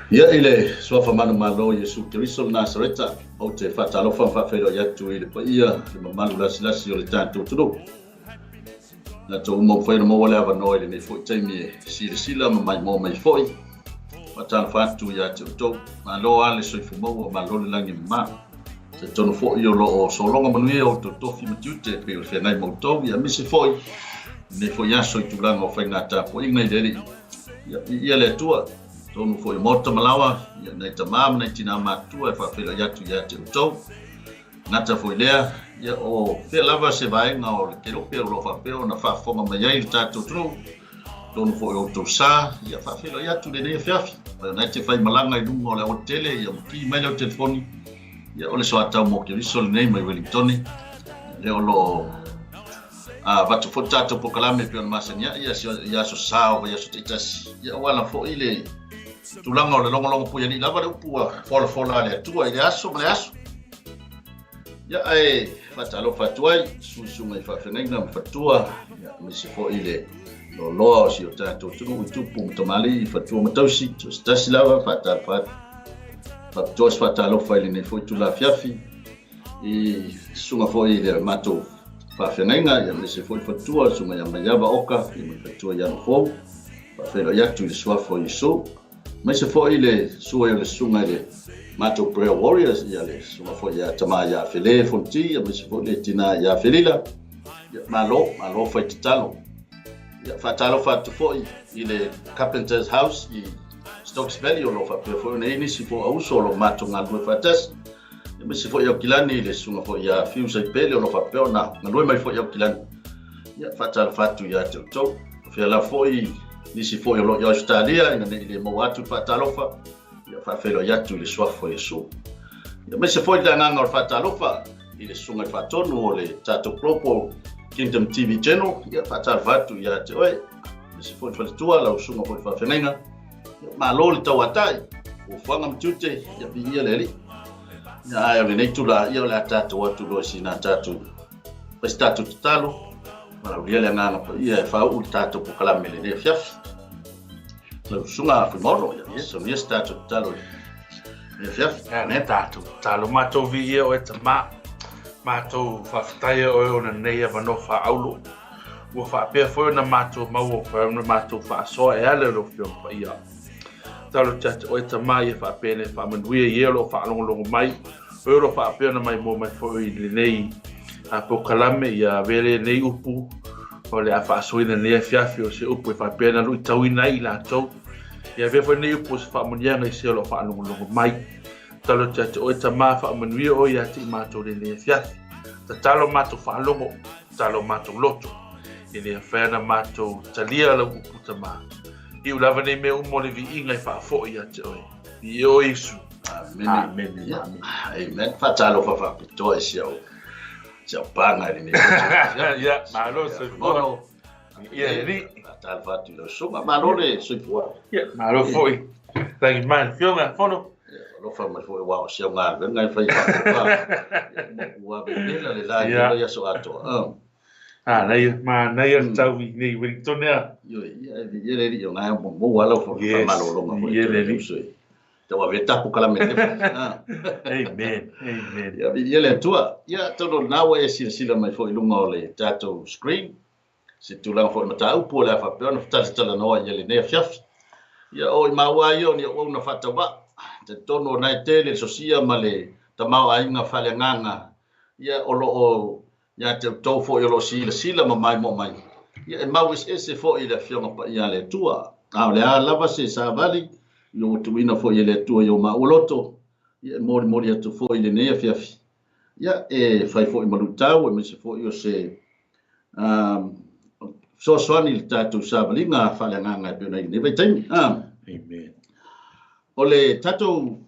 Ia, i le Suafa manumalo o Iesu Keriso o le Nasareta, ou te faatalofa ma faafeiloai atu i le paia, le mamalu lasilasi o le tatou atunuu. Tatou uma ua mafai ona maua le avanoa i lenei foi taimi e silasila ma maimoa mai foi. Faatalofa atu ia te outou. Malo lava le soifua maua, malo le lagi e mama. Talitonu foi o lo o sologa manuia outou tofi ma tiute e pei o le feagai ma outou, ia aemaise foi lenei foi aso i tulaga o faiga tapuaiga i le Alii. Ia, viia le Atua. Tonu foi o Maota ma Laoa, ia nai tama ma nai tina matutua e faafeiloai atu ia te outou. Gata foi lea, ia o fea lava se vaega o le kelope o lo o faapea ona faafofoga mai ai le tatou atunuu, tonu foi o outou sa, ia faafeiloai atu lenei afiafi. Pai ona e te faimalaga i luga o le aualatele, ia maki mai lau telefoni, ia o le soatau mo Keriso lenei mai Wellingtone, lea o lo o avatu foi le tatou polokalame e pei ona masani ai i aso sa o vaiaso taitasi, ia ua ala foi le tulaga o le logologo puialii lava le upu ua folafola a le Atua i le aso ma le aso. Ia ae faatalofa atu ai suisuga i faafeagaiga ma faletua, ia aemaise foi le loaloa o si o tatou atunuu i tupu ma tamalii, faletua ma tausi, so o se tasi lava faatalofa atu. Faapitoa se faatalofa i lenei foi itula afiafi i susuga foi i le matou faafeagaiga, ia aemaise foi faletua, susuga ia Maiava Oka, ia ma le faletua ia Nofou, faafeiloai atu i le suafa o Iesu. Aemaise foi le susu ai o le susuga i le matou Prayer Warriors, ia le susuga foi ia Tama ia Fele Fonti, aemaise foi le tina ia Felila. Ia, malo, malo fai tatalo. Ia, faatalofa atu foi i le Carpenter's House i Stokes Valley, o lo o faapea foi ona i ai nisi foi auso o lo o matou galulue faatasi. Aemaise foi Aukilani i le susuga foi ia Fiu Saipele o lo o faapea ona galue mai foi Aukilani. Ia, faatalofa atu ia te outou. O fea lava foi nisi foi o lo o i Ausetalia ina ne i le maua atu le faatalofa, ia faafeiloai atu i le suafa o Iesu. Ia, aemaise foi le agaga o le faatalofa i le susuga i le faatonu o le tatou Global Kingdom TV Channel, ia faatalofa atu ia te oe. Aemaise foi le faletua, lau susuga foi i le faafeagaiga. Malo le tauatai, fuafuaga ma tiute, ia viia le Alii. Ia, ae o lenei itula, ia o le a tatou atu loa i sina tatou, fai se tatou tatalo, valaaulia le Agaga Paia e faauu le tatou polokalame i lenei afiafi. Lau Susuga Fuimaono, ia sonia se tatou tatalo i lenei afiafi. Amen. Tatou tatalo, matou viia oe Tama, matou faafetaia oe ona nei avanoa faaauro. Ua faapea foi ona matou maua ona matou faasoa e ala i lou Afioga Paia. Tatalo atu ia te oe Tama ia faapea nei faamanuia i e o lo o faalogologo mai, o e o lo o faapea ona maimoa mai foi i lenei polokalame, ia avea lenei upu o le a faasoaina i lenei afiafi o se upu e faapea ona luitauina ai i latou. Ia avea foi lenei upu o se faamanuiaga i se o lo o faalogologo mai. Tatalo atu ia te oe Tama faamanuia oe ia te i matou i lenei afiafi. Tatalo matou faalogo. Tatalo matou loto, e le mafai ona matou talia lau upu Tama. Iu lava nei mea uma o le viiga e faafoi ia te oe. Viia oe Iesu. Amene. Amene. Amen. Faatalofa faapitoa i si au si au paga i lenei aso. Ia, malo soifua. Ia e alii. Faatalofa atu i lau susuga. Malo le soifua. Ia, malo foi. Lagi mai, Afioga, Fono. Alofa mai foi aua o si au galuega e fai faatoka. Ua vevela le la i le aso atoa. Manaia, manaia le tau i nei Wellington ea. Ioe, ia e viia le Alii o na e maua lau faamalologa foi. Viia le Alii. Tau ave tapu kalame le. Amen. Amen. Ia viia le Atua. Ia atonu o lena ua e silasila mai foi i luga o le tatou screen. Se tulaga foi mataupu o le a faapea ona talatalanoa i ai lenei afiafi. Ia, o i maua ai ia o ni auauna faatauvaa. Talitonu o na e tele le sosia ma le tamaoaiga faaleagaga, ia, o lo o ia te outou foi o lo o silasila ma maimoa mai, ia, e mau eseese foi i le Afioga Paia a le Atua. A o le a lava se savali i ua tuuina foi e le Atua i o maua loto, ia, e molimoli atu foi i lenei afiafi, Ia, e fai foi ma luitau, aemaise foi o se fesoasoani i le tatou savaliga faaleagaga e pei ona i lenei vaitaimi. Amen. O le tatou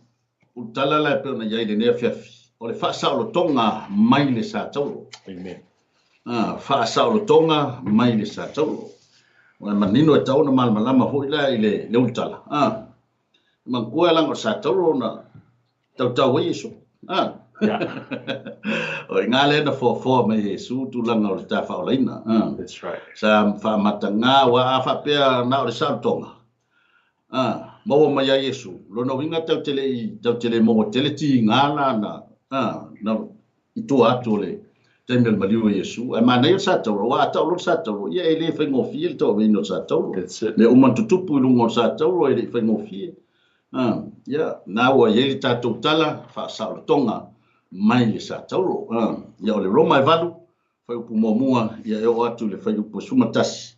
ulutala la e pei ona i ai i lenei afiafi, o le faasaolotoga mai le sa taulo. Amen. Faasaolotoga mai le sa taulo. Ua manino e tatau ona malamalama foi la i le ulutala. Manatua e leaga o le sa taulo na tautau ai Iesu. Ah. O i ina lea na foafoa mai e Iesu tulaga o le tafaaolaina. That's right. Sa faamataga, aua a faapea na o le saolotoga. A, maua mai ai Iesu, lona uiga tatou te le i, tatou te le maua tele tiga la na, a, na i tua atu o le taimi o le maliu o Iesu. Ae manaia le satauro, aua a tau loa le satauro, ia e le faigofie le tauaveina o le satauro. That's it. Mea uma na tutupu i luga o le satauro e le i faigofie. A, ia, na ua i ai le tatou tala faasaolotoga mai le satauro. A, ia o le Roma e 8, fuaiupu muamua, ia e oo atu i le fuaiupu 11.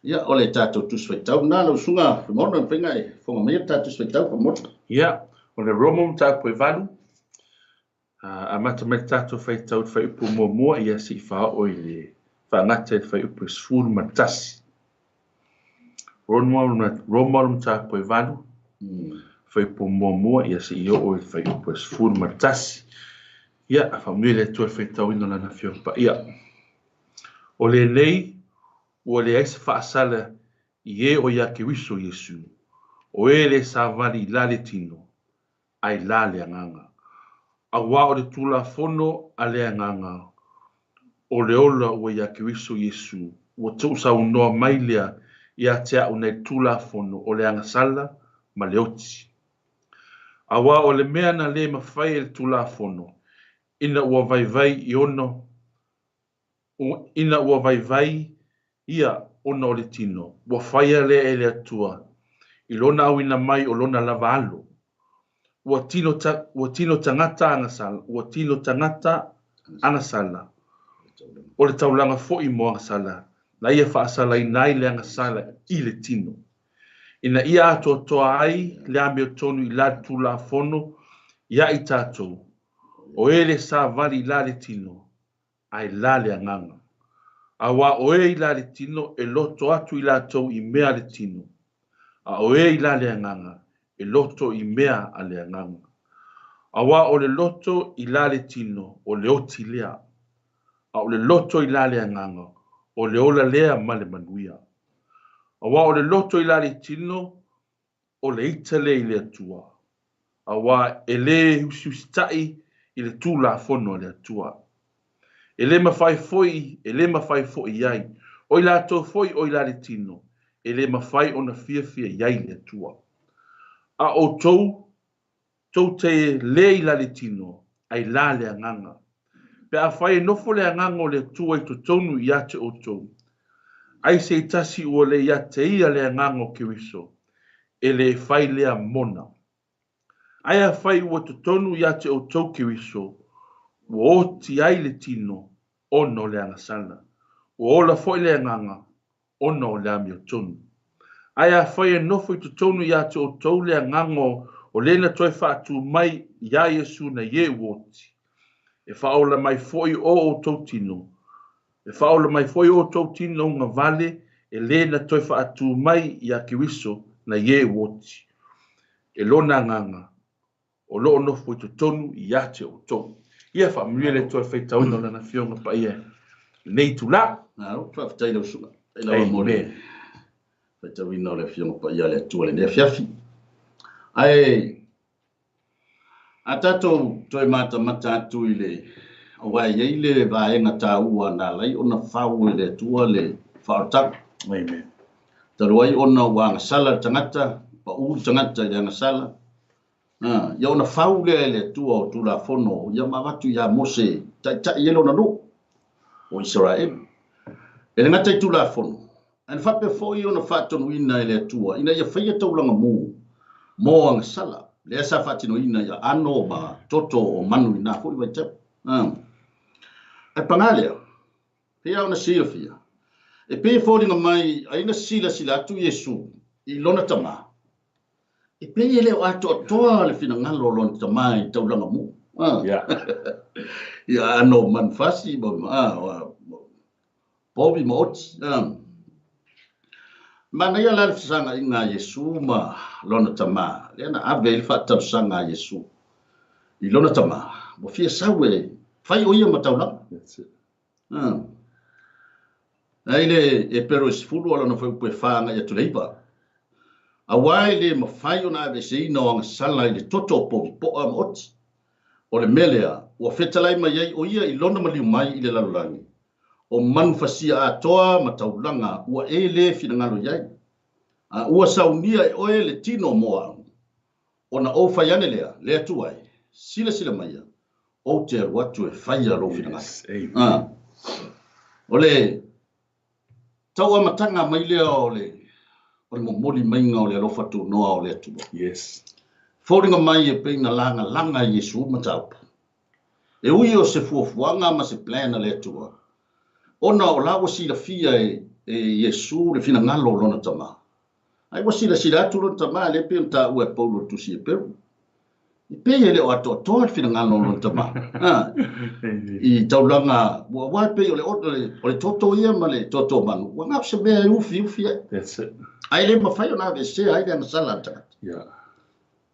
Ia, o le tatou Tusi Faitau lena, lau Susuga Fuimaono, e mafai ona e fofoga maia le tatou Tusi Faitau faamolemole. Ia, o le Roma mataupu e 8, amata mai le tatou faitau i le fuaiupu muamua, ia se i faaoo i le faagata i le fuaiupu e 11. Roma o le mataupu e 8, fuaiupu muamua, ia se i oo i le fuaiupu e 11. Ia, faamanuia le Atua i le faitauina o Lana Afioga Paia. O lenei ua leai se faasala i e o ia Keriso Iesu, o e le savali i la le tino, ae la le agaga. Aua o le Tulafono a le Agaga, o le ola ua ia Keriso Iesu, ua tuusaunoa mai lea ia te a'u nei le Tulafono o le agasala ma le oti. Aua o le mea na le mafai e le Tulafono, ina ua vaivai i ona ina ua vaivai ia ona o le tino, ua faia lea e le Atua i lona auina mai o lona lava alo. Ua tino, ta, ua tino tagata agasala, ua tino tagata agasala, o le taulaga foi mo agasala, na ia faasalaina ai le agasala i le tino. Ina ia atoatoa ai le amiotonu i la le Tulafono ia i tatou, o e le savali i la le tino, ae la le agaga. Aua o e i la le tino e loto atu i latou i mea a le tino, a o e i la le agaga e loto i mea a le agaga. Aua o le loto i la le tino o le oti lea, a o le loto i la le agaga o le ola lea ma le manuia. Aua o le loto i la le tino o le ita lea i le Atua, aua e le usiusitaʻi i le Tulafono a le Atua. E le mafai foi, e le mafai foi i ai. O i latou foi o i la le tino, e le mafai ona fiafia i ai le Atua. A outou, tou te le i la le tino, ae la le agaga. Pe afai e nofo le agaga o le Atua i totonu ia te outou, ai se i tasi ua le ia te ia le agaga o Keriso, e le fai lea mona. Ae afai ua totonu ia te outou Keriso, ua oti ai le tino ona o le agasala, ua ola foi le agaga ona o le amiotonu. Ae afai e nofo i totonu ia te outou le agaga o le na toe faatū mai iā Iesu nai e ua oti, e faaola mai foi o outou tino, e faaola mai foi o outou tino ugavale e le na toe faatū mai iā Keriso nai e ua oti, e lona agaga o lo o nofo i totonu ia te outou. Ia faamanuia le Atua i le faitauina o Lana Afioga Paia i lenei itula. Malo, faafetai lau susuga. Faafetai lava mo le faitauina o le Afioga Paia a le Atua i lenei afiafi. Ae a tatou toe matamata atu i le aua e i ai le vaega taua na ala ai ona fau e le Atua le faaolataga. Amen. Talu ai ona ua agasala le tagata, pau le tagata i le agasala, ia ona fau lea e le Atua o Tulafono ia ma avatu ia Mose e taitai ai lona nuu o Isaraelu. E le gata i Tulafono, ae na faapea foi ona faatonuina e le Atua ina ia faia taulaga mu mo agasala, lea sa faatinoina i aano ma toto o manu i na foi vaitau. Ae paga lea, pei lava ona silafia, e pei e foliga mai ai na silasila atu Iesu i lona tama, e pei e le o atoatoa le finagalo o lona tama i taulaga mu. Ia aano manufasi ma povi ma oti. Manaia la le fesagaiga a Iesu ma lona tama, lea na ave ai le faatalosaga a Iesu i lona tama, ua fia sau e fai o ia ma taulaga. Ai le Epero e 10 a lona fuaiupu e 4 agai atu le 9. Aua e le mafai ona aveeseina o agasala i le toto o povi poa ma oti. O le mea lea, ua fetalai mai ai o ia i lona maliu mai i le lalolagi, o manufasia atoa ma taulaga ua e le finagalo i ai. A ua saunia e oe le tino mo au, ona ou fai ane lea, le Atua e, silasila maia, ou te alu atu e faia lou finagalo. Yes, amen. A, o le tau amataga mai lea o le o le momoli maiga o le alofa tunoa o le Atua. Yes. Foliga mai e pei na lagalaga e Iesu mataupu. E ui o se fuafuaga ma se plan a le Atua, ona o la ua silafia e Iesu le finagalo o Lona Tama. Ai ua silasila atu Lona Tama, lea e pei ona taua e Paulo i le Tusi Heperu, e pei e le o atoatoa le finagalo o Lona Tama. A, i taulaga, aua e pei o le, o le toto ia ma le toto manu, ua na o se mea e ufiufi ai. That's it. Ae le mafai ona aveesea ai le agasala a le tagata. Yeah.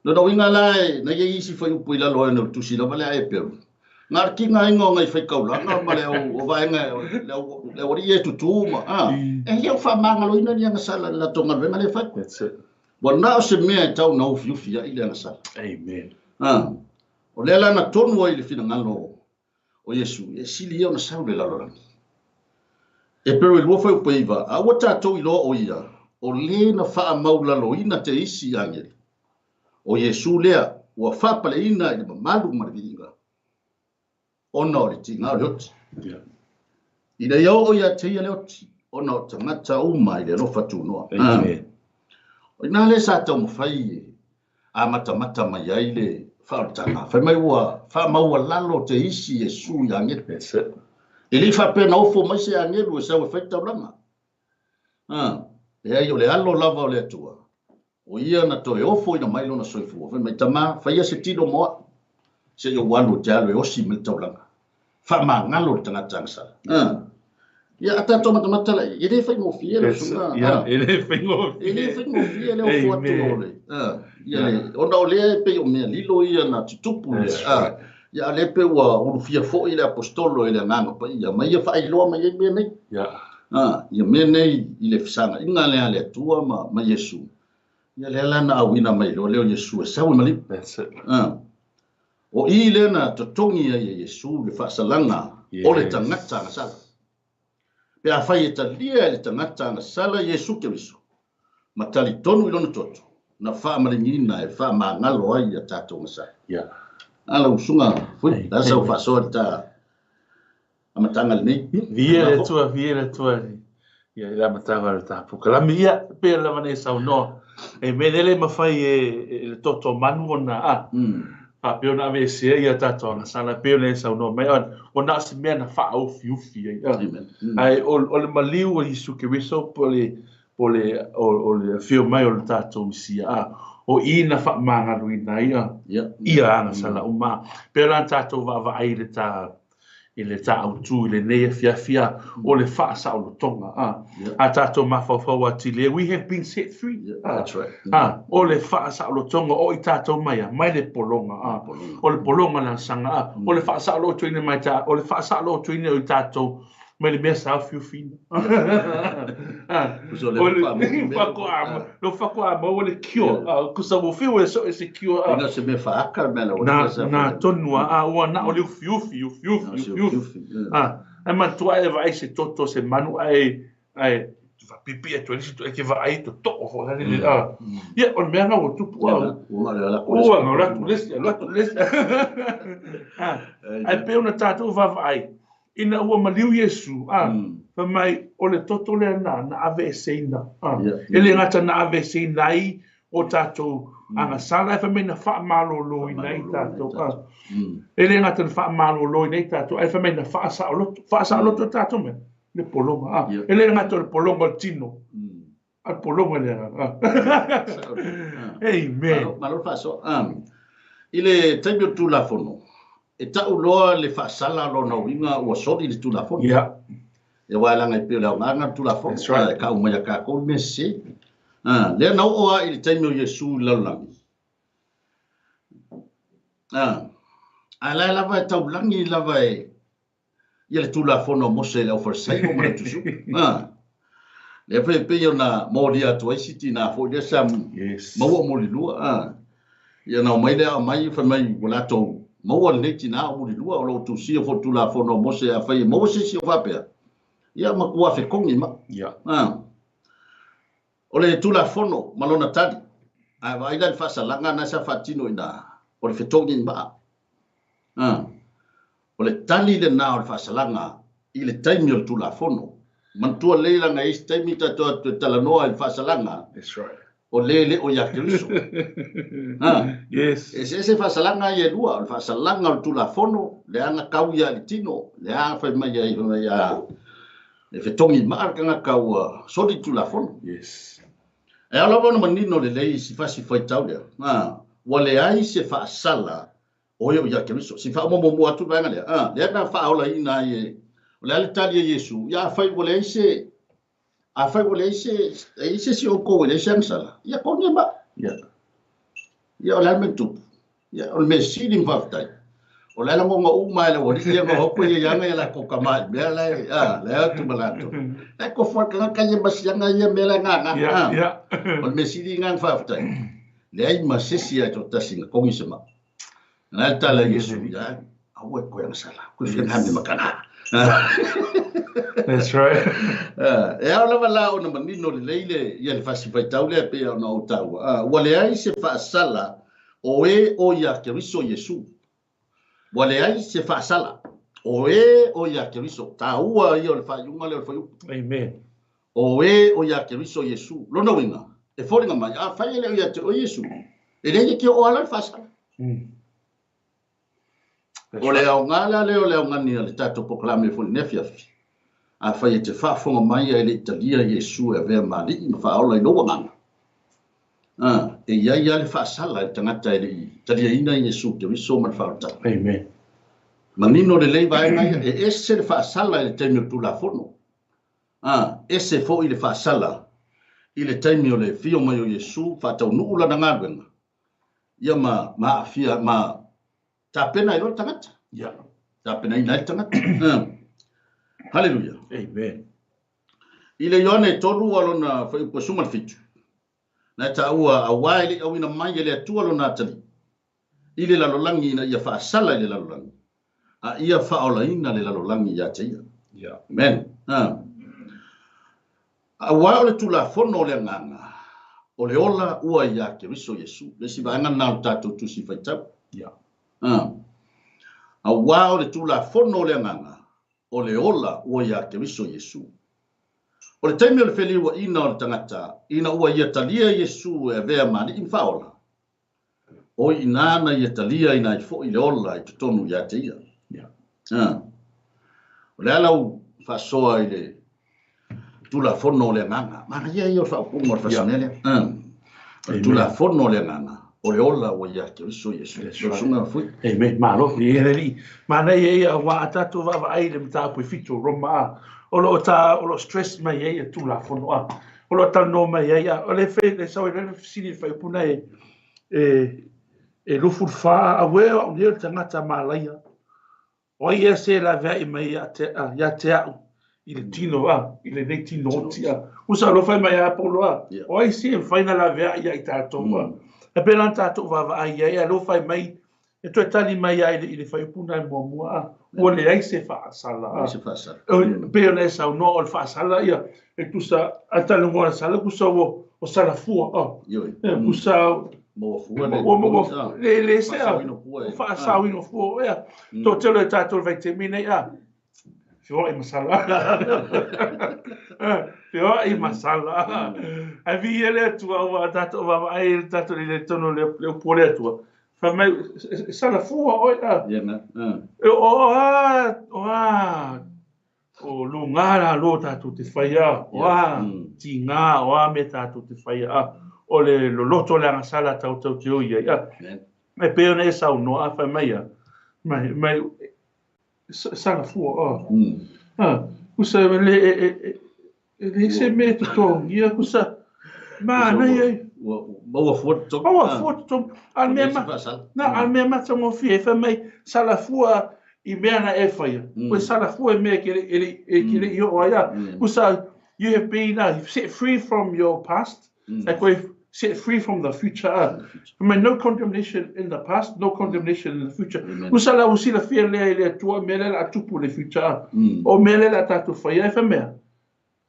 Lona uiga la e, na i ai isi fuaiupu i lalo ai ona o le tusi lava lea a Eperu, Na o le tigaina o nai faitaulaga ma le au o vaega le au le aualii e tutū ma, a, e le o faamagaloina ni agasala i le latou galuega lea e fai. That's it. Ua na o se mea e tau na ufiufi ai le agasala. Amen. A, o lea la na tonu ai le finagalo o Iesu, e sili ia ona sau le lalolagi. Eperu e 2 fuaiupu e 9, A ua tatou iloa o ia, o le na faamaulaloina te isi agelu, o Iesu lea ua faapaleina i le mamalu ma le viiga, ona o le tiga o le oti. Ina ia oo ia te ia le oti, ona o tagata uma i le alofa tunoa. Amen. O ina lea sa taumafai e amatamata mai ai le faaolataga, fai mai ua faamaualalo te isi Iesu i agelu. That's it. E le i faapea na ofo mai se agelu e sau e fai taulaga. A, leai o le alo lava o le Atua, o ia na toe ofoina mai lona soifua. Fai mai, Tama, faia se tino mo au, se i ou alu ou te alu e osi mai le taulaga. Faamagalo le tagata agasala. A, ia, a tatou matamata la i ai, e le faigofie lau susuga. Ia, e le faigofie. E le faigofie le ofo atu o le, a, ia le, ona o lea e pei o mea lilo ia na tutupu lea. A, ia, a o lea e pei ua ulufia foi le Aposetolo e le Agaga Paia ma ia faailoa mai ai mea nei. Ia. A, ia mea nei i le fesagaiga lea a le Atua ma, ma Iesu. Ia lea la na auina mai loa lea o Iesu e sau i maliu. That's it. A, o i lea na totogi ai e Iesu le faasalaga o le tagata agasala. Pe afai e talia e le tagata agasala Iesu Keriso, ma talitonu i lona toto, na faamaligiina e faamagalo ai ia tatou agasala. Yeah. A lau usuga Fui, la sau faasoa i le ta amataga lenei. Viia le Atua, viia le Atua ia i le amataga o le ta polokalame. Ia, pei lava ona e saunoa, Amen, e le mafai e le toto manu ona a, faapea ona aveesea ia tatou agasala, pei ona e saunoa mai, ua na o se mea na faaaufiufi ai. Ae o le maliu o Iesu Keriso po o le po o le o le afio mai o le tatou Mesia, a, o i na faamagaloina ai ia agasala uma. Pei la ona tatou vaavaai i le ta i le ta autu i lenei afiafi, a, o le faasaolotoga, a, a tatou mafaufau atili e, we have been set free, a, That's right. a, o le faasaolotoga o i tatou mai, a, mai le pologa, a, o le pologa le asaga, a, o le faasaolotoina mai ta, o le faasaolotoina o i tatou mai le mea sa ufiufiina. Kusa o le faatoa lo faatoa maua le cure. Kusa ua fiu e so e se cure. Ina se mea whaaka mea la Na, na tonu a ua na o le ufiufi, ufiufi, ufiufi. Ai matua e vaai se toto se manu ae ae whapipi atu ai si to e ke vaai to to ho la le a. Ia o le mea na ua tupu a. Ua Ua ngā ratu lesi, ratu lesi. Ai pe ona tātou vaavaai. Ina ua maliu Iesu, a, fai mai, o le toto lea na, na aveeseina, a. E le gata na aveeseina ai o tatou agasala, ae fai mai na faamaloloina ai tatou, a. E le gata na faamaloloina ai tatou, ae fai mai na faasaoloto, faasaoloto tatou mea, le pologa, a. E le gata o le pologa o le tino, a le pologa le agaga. Amen. Malo le faasoa. I le taimi o le Tulafono, e tau loa le faasala lona uiga ua soli le Tulafono. Yeah. E aua e leaga e pei o le aogaga le Tulafono, That's right. e kau mai a kākou le mea sese. Lea na oo lava i le taimi o Iesu i le lalolagi. A la e lava e taulagi lava e ia le Tulafono a Mose i le aufalesaio ma le tusuu. A, lea foi e pei ona molia atu ai si tinā foi lea sa Yes. maua o mulilua. A, ia na omai lea aumai fai mai ua latou maua lenei tinā o mulilua o lo o tusia foi le Tulafono a Mose afai e maua se isi o faapea, ia matua fekogi mai. Yeah. A, o O le Tulafono ma lona tali, a e vaai la i le faasalaga na sa faatino i ina, o le fetogi i maa. A, o le tali lena o le faasalaga i le taimi o le Tulafono. Manatua lelei leaga e i ai se taimi tatou atu e talanoa i le faasalaga, That's right. o le le o ia Keriso. A, Yes. eseese faasalaga ia e lua, o le faasalaga o le Tulafono, leaga kau ia i le tino, lea fai mai ai, fai mai, a, e fetogi maa le tagata ua soli le Tulafono. Yes. E ao lava ona manino lelei i si fasi faitau lea, a, ua leai se faasala o e o ia Keriso. Si faauma muamua atu le vaega lea, a, lea na faaolaina ai e, o le a le tali a Iesu, ia afai ua leai se, afai ua leai se, e i ai se isi o outou e leai se agasala, ia togi e maa. Yeah. Ia o le a le mea tupu? Ia o le mea sili ma faafetai. O le a lagona uma e le aualii ia ma hopo ia ianga ia latou tama i mea la e, a, la e atu ma latou. La e tofu lava le tagata ia ma siaga ia mea la e gaga. Yeah, A, yeah. o le mea sili lena na faafetai. Leai ma se isi lava e toatasi na togi se maa. Na le tala a Iesu, ia, aua e toe agasala, koe fia ngame ma kana. That's right. E ao lava la ona manino lelei le, ia le fasi faitau lea pei ona ou taua. Ua leai se faasala o e o ia Keriso Iesu. Ua leai se faasala o e o ia Keriso. Taua ia o le faaiuga lea o le fuaiupu. Amen. O e o ia Keriso Iesu. Lona uiga, e foliga mai, afai e le o ia te oe Iesu, e leai e te oo ala le faasala. O le aoga la lea o le augani a le tatou polokalame foi i lenei afiafi, afai e te faafofoga mai ae le i talia Iesu e avea ma Alii ma Faaola i lou agaga, a, e i ai lava le faasala i le tagata e le i taliaina Iesu Keriso ma le faaolataga. Amen. Manino lelei vaega ia, e ese le faasala i le taimi o le Tulafono, a, ese foi le faasala i le taimi o le afio mai o Iesu faataunuu lana galuega, ia ma, ma aafia, ma tapena ai loa le tagata. Yeah. Tapenaina ai le tagata. Haleluia. Amen. I le Ioane 3 a lona fuaiupu 17, na e taua, auā e le i auina mai e le Atua lona atalii i le lalolagi ina ia faasala i le lalolagi, a ia faaolaina le lalolagi ia te ia. Yeah. Amen. Auā o le Tulafono o le Agaga, o le ola ua iā Keriso Iesu. Le isi vaega lena o le tatou Tusi Faitau. Yeah. Auā o le Tulafono o le Agaga, o le ola ua iā Keriso Iesu. O le taimi o le feliuaina o le tagata, ina ua ia talia Iesu e avea ma Alii ma Faaola, o i ina na ia taliaina ai foi le ola i totonu ia te ia. Yeah. O le a lau faasoa i le Tulafono o le Agaga? Manaia ia o le faaupuga o le fasimea lea. O le Tulafono o le Agaga, o le ola ua ia Keriso Iesu. That's Lau right. susuga Fui. Amen. Malo. Ia le Alii. Manaia ia aua a tatou vaavaai i le mataupu e 7 o Roma a, o lo o ta, o lo o stress mai ai ia Tulafono a. O lo o talanoa mai ai a, o le fe, le sau ai le fesili i le fuaiupu na e, e, e 24 a, auē o au nei o le tagata malaia. O ai ea se laveai mai ia te, a, ia te au i le tino a, i lenei tino oti a. Usa alofa e mai a Polo a, o ai se e mafai na laveai ia i tatou a. E pei la ona tatou vaavaai ai, alofa e mai E toe tali mai ai i le fuaiupu na e muamua a, ua leai se faasala a. Leai se faasala. E pei ona e saunoa o le faasala ia, e tusa, a talanoa i le sala, tusa ua o salafua a. Ioe. E tusa Maua fua le ua maua le le se a, faasaoina fua e. Faasaoina fua ea. Toatele o tatou i le vaitaimi nei a, feoai ma sala. Feoai ma sala. Ae viia le Atua aua a tatou vaavaai i le tatou lelei tonu o le upu a le Atua. Fai mai, e sala fua oe a. Ia na. O a, o a, o luga la lo tatou te fai a, o a tiga, o a mea tatou te fai a, o le loloto o le agasala tatou te o i ai a. E pei ona e saunoa a, fai mai a, mai, mai, sala fua a. A, usa le, e, e, e, E leai se mea e totogia, kusa manaia ia. Ua maua fua totogi. Maua fua totogi. A o le mea ma, na, a o le mea matagofie, e fai mai, sala fua i mea na e faia. Ua sala fua i mea e ke le, e ke le i oo ai a. Kusa, you have been set free from your past, like koe set free from the future a. Fai mai, no condemnation in the past, no condemnation in the future. Kusa la ua silafia lea e le Atua mea lea o le a tupu i le future a. O mea lea o le a tatou faia, e fai mea.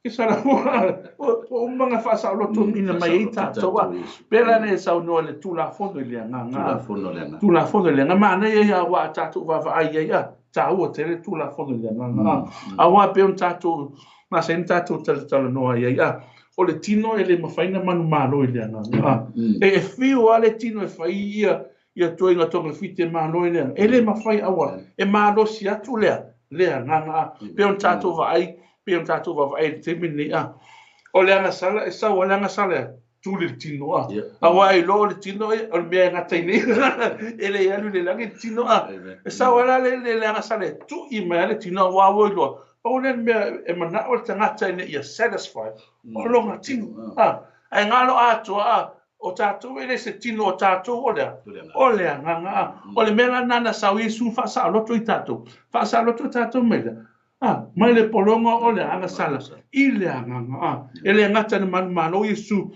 Ke sala ua uma ona faasaolotoina mai ai tatou a. Pei la ona e saunoa i le Tulafono i le agaga. Tulafono i le agaga. Tulafono i le agaga. Manaia ia aua a tatou vaavaai i ai a, taua tele le Tulafono i le agaga a. Aua e pei ona tatou masani ona tatou talatalanoa i ai a, o le tino e le mafai ona manumalo i le agaga a. E fiu lava le tino e fai ia ia toega togafiti e malo i le agaga. E le mafai aua e malosi atu lea le agaga a. Pei ona tatou vaai, pei ona tatou vaavaai i le taimi lenei a. O le agasala e sau lava le agasala e tuli le tino a. Aua e iloa o le tino o le mea e gata ai nei e le alu i le lagi le tino a. E sau lava la le agasala e tui mai lava le tino aua ua iloa pau lea le mea e manao le tagata ina ia satisfy o lona tino a. Ae galo atoa a O tatou e le se tino o tatou o le a? O le agaga a. O le mea la lena na sau Iesu faasaoloto i tatou. Faasaoloto tatou mai le a? Mai le pologa o le agasala i le agaga a. E le gata na manumalo Iesu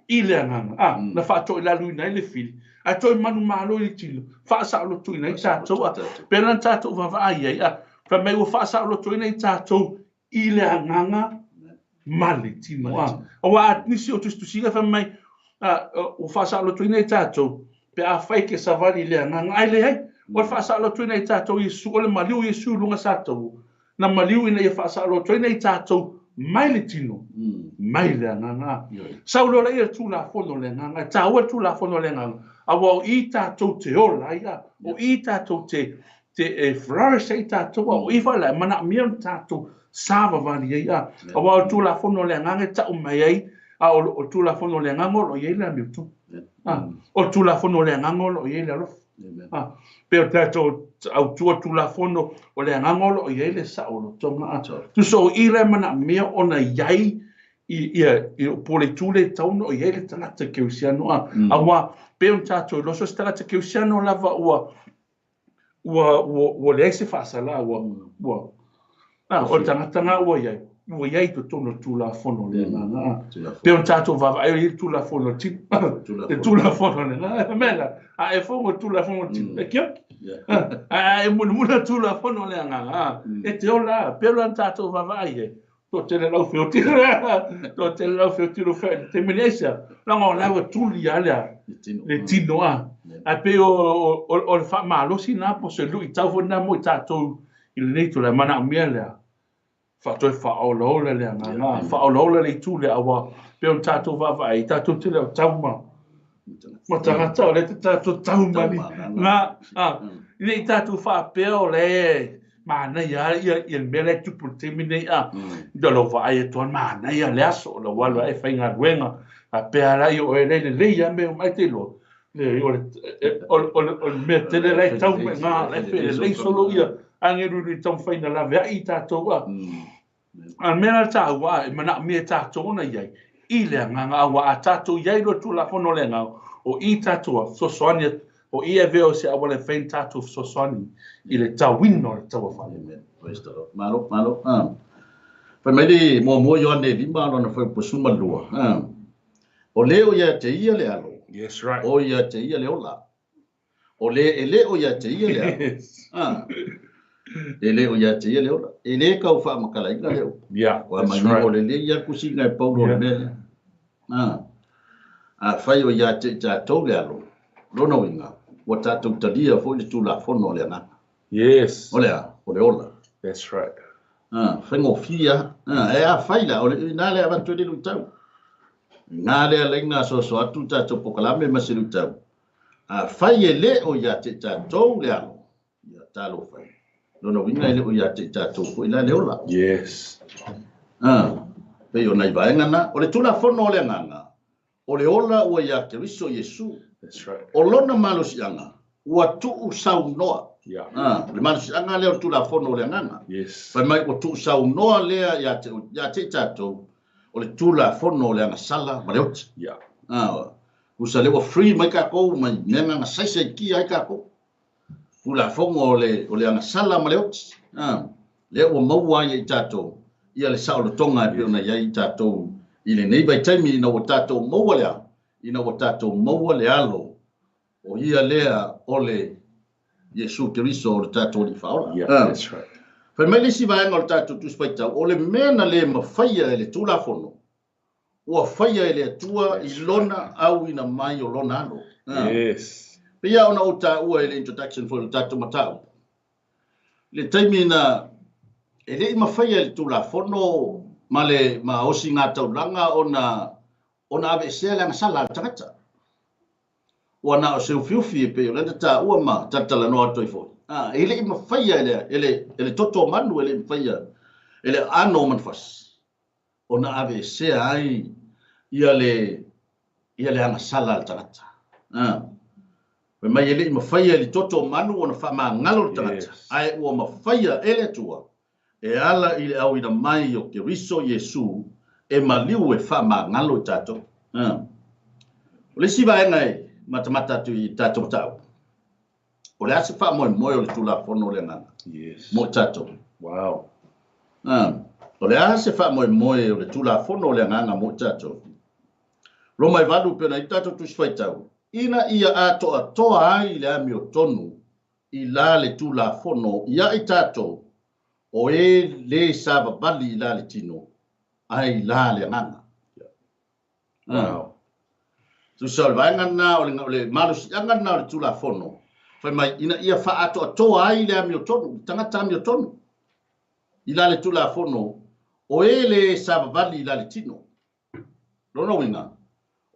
i le agaga a, na faatoilaluina ai le fili, ae toe manumalo i le tino, faasaolotoina ai tatou a. Pei la na tatou vaavaai ai a, fai mai ua faasaolotoina i tatou i le agaga ma le tino. A, aua a nisi o tusitusiga fai mai, a, ua faasaolotoina i tatou pe afai e te savali i le agaga, ae leai, o le faasaolotoina i tatou Iesu, o le maliu o Iesu i luga satou, na maliu ina ia faasaolotoina i tatou mai le tino, mai le agaga. Sau loa lea le Tulafono o le agaga, e taua le Tulafono o le agaga, aua o i tatou te ola ai, a, o i tatou te te e flourish ai tatou a o i foi la e manaomia ona tatou savavali ai a aua o le Tulafono o le Agaga e tau mai ai a o le Tulafono o le Agaga o lo o i ai le amiotonu a o le Tulafono o le Agaga o lo o i ai le alofa a pei o tatou autua Tulafono o le Agaga o lo o i ai le saolotoga a tusa o i la e manaomia ona i ai ia i po o le itu lea e tatau ona i ai le tagata kerisiano a aua pei ona tatou iloa so o se tagata kerisiano lava ua ua, ua, ua leai se faasala, ua, ua, a, o le tagata lena ua i ai, ua i ai i totonu o le Tulafono o le Agaga. A. Pei ona tatou vaavaai i le Tulafono o le tino, le Tulafono o le Agaga. Mea la, a e fono i le Tulafono o le tino, e kioki. A e mulimuli le Tulafono o le Agaga, a, e te ola, pei ona tatou vaavaai i ai. Toatele lau feoti, toatele lau feoti lo fea i le taimi nei aisea, leaga o la ua tuli lava le, le tino a. Ae pei o, o, o le faamalosi lena po o se luitau foi lena mo i tatou i lenei itula, e manaomia lea faatoe faaolaola le agaga, faaolaola le itu lea, aua pei ona tatou vaavaai, tatou te le o tau ma, ma tagata, o lea te tatou tau ma ni, na, a, ne i tatou faapea o lea manaia lava ia, ia le mea la e tupu i le taimi nei, a, mm. lou vaai atu lava, manaia le aso, o lau alu ae faigaluega, faapea la ia oe lea lelei lava mea uma, ai te iloa, le, o le, o le, o le, o le mea tele la e tau mai ngā, la e felelei solo ia agelu i taumafai na laveai i tatou, a. A o le mea la taua e manaomia e tatou ona i ai i le agaga, aua a tatou i ai loa Tulafono o le agaga, o i tatou a fesoasoani, o i e avea o se auala e fai ona tatou fesoasoani i le tauina o le taua faamoemoe. Praise the Lord. Malo, malo. Ah. Fai mai le muamua Ioane 5 lona fuaiupu 12. Ah. O le o ia te ia le alo. Yes, right. O ia te ia le ola. O le e le o ia te ia le alo. Ah. E le o ia te ia le ola. E le kau faamatalaina le upu. Yeah, Ua that's manino right. lelei lava tusiga e Paulo o le mea lea. Ah. Afai o ia te i tatou le alo, lona uiga, ua tatou talia foi le Tulafono a le Agaga. Yes. O le a? O le ola. That's right. Ah, faigofie lava. Ah, e afai la, o le ina lea avatu ai le luitau. Ina lea laina asoaso atu tatou pokalame ma se luitau. Afai e le o ia te i tatou le alo, ia talofa e. Lona uiga e le o ia te i tatou foi la le ola. Yes. Ah, pei o nai vaega na. O le Tulafono o le Agaga, o le ola ua ia Keriso Iesu. That's right. O lona malosiaga, ua tuusaunoa. Yeah. Ah, o le malosiaga lea o le Tulafono o le Agaga. Yes. Fai mai ua tuusaunoa lea ia te, ia te i tatou, o le Tulafono o le agasala ma le oti. Yeah. Ah, Usa lea ua free mai tatou mai mea na saisa i kia ai tatou. Tulafono o le, o le agasala ma le oti. Ah, lea ua maua ai e i tatou ia le saolotoga e pei ona i ai i tatou i lenei vaitaimi ina ua tatou maua le a? Ina ua tatou maua le alo o ia lea o le Iesu Keriso o le tatou Alii Faaola. Yeah, that's right. Fai mai le isi vaega o le tatou Tusi Faitau, o le mea na le mafaia e le Tulafono, ua faia e le Atua i Lona auina mai o Lona Alo. Yes. Pei lava ona ou taua i le introduction foi o le tatou mataupu, le taimi na e le i mafaia e le Tulafono ma le ma osiga taulaga ona ona aveesea le agasala a le tagata. Ua na o se ufiufi e pei o lea na taua ma talatalanoa atu ai foi. E le i mafaia e le, e le, e le toto o manu, e le i mafaia e le aano o manufasi ona aveesea ai ia le ia le agasala a le tagata. Fai mai e le i mafaia e le toto o manu ona faamagalo le tagata, ae ua mafaia e le Atua e ala i le auina mai o Keriso Iesu e maliu e faamagalo i tatou. O le isi vaega e matamata atu i tatou mataupu, o le a se faamoemoe o le Tulafono o le Agaga mo i tatou? Wow. O le a se faamoemoe o le Tulafono o le Agaga mo i tatou? Roma e 8 pei ona i ai le tatou Tusi Faitau, ina ia atoatoa ai le amiotonu i la le Tulafono ia i tatou o e le savavali i la le tino, ae i la le agaga. Wow. Tusa o le vaega lena o le, o le malosiaga lena o le Tulafono, fai mai ina ia faaatoatoa ai le amiotonu, le tagata amiotonu i la le Tulafono o e le savavali i la le tino. Lona uiga,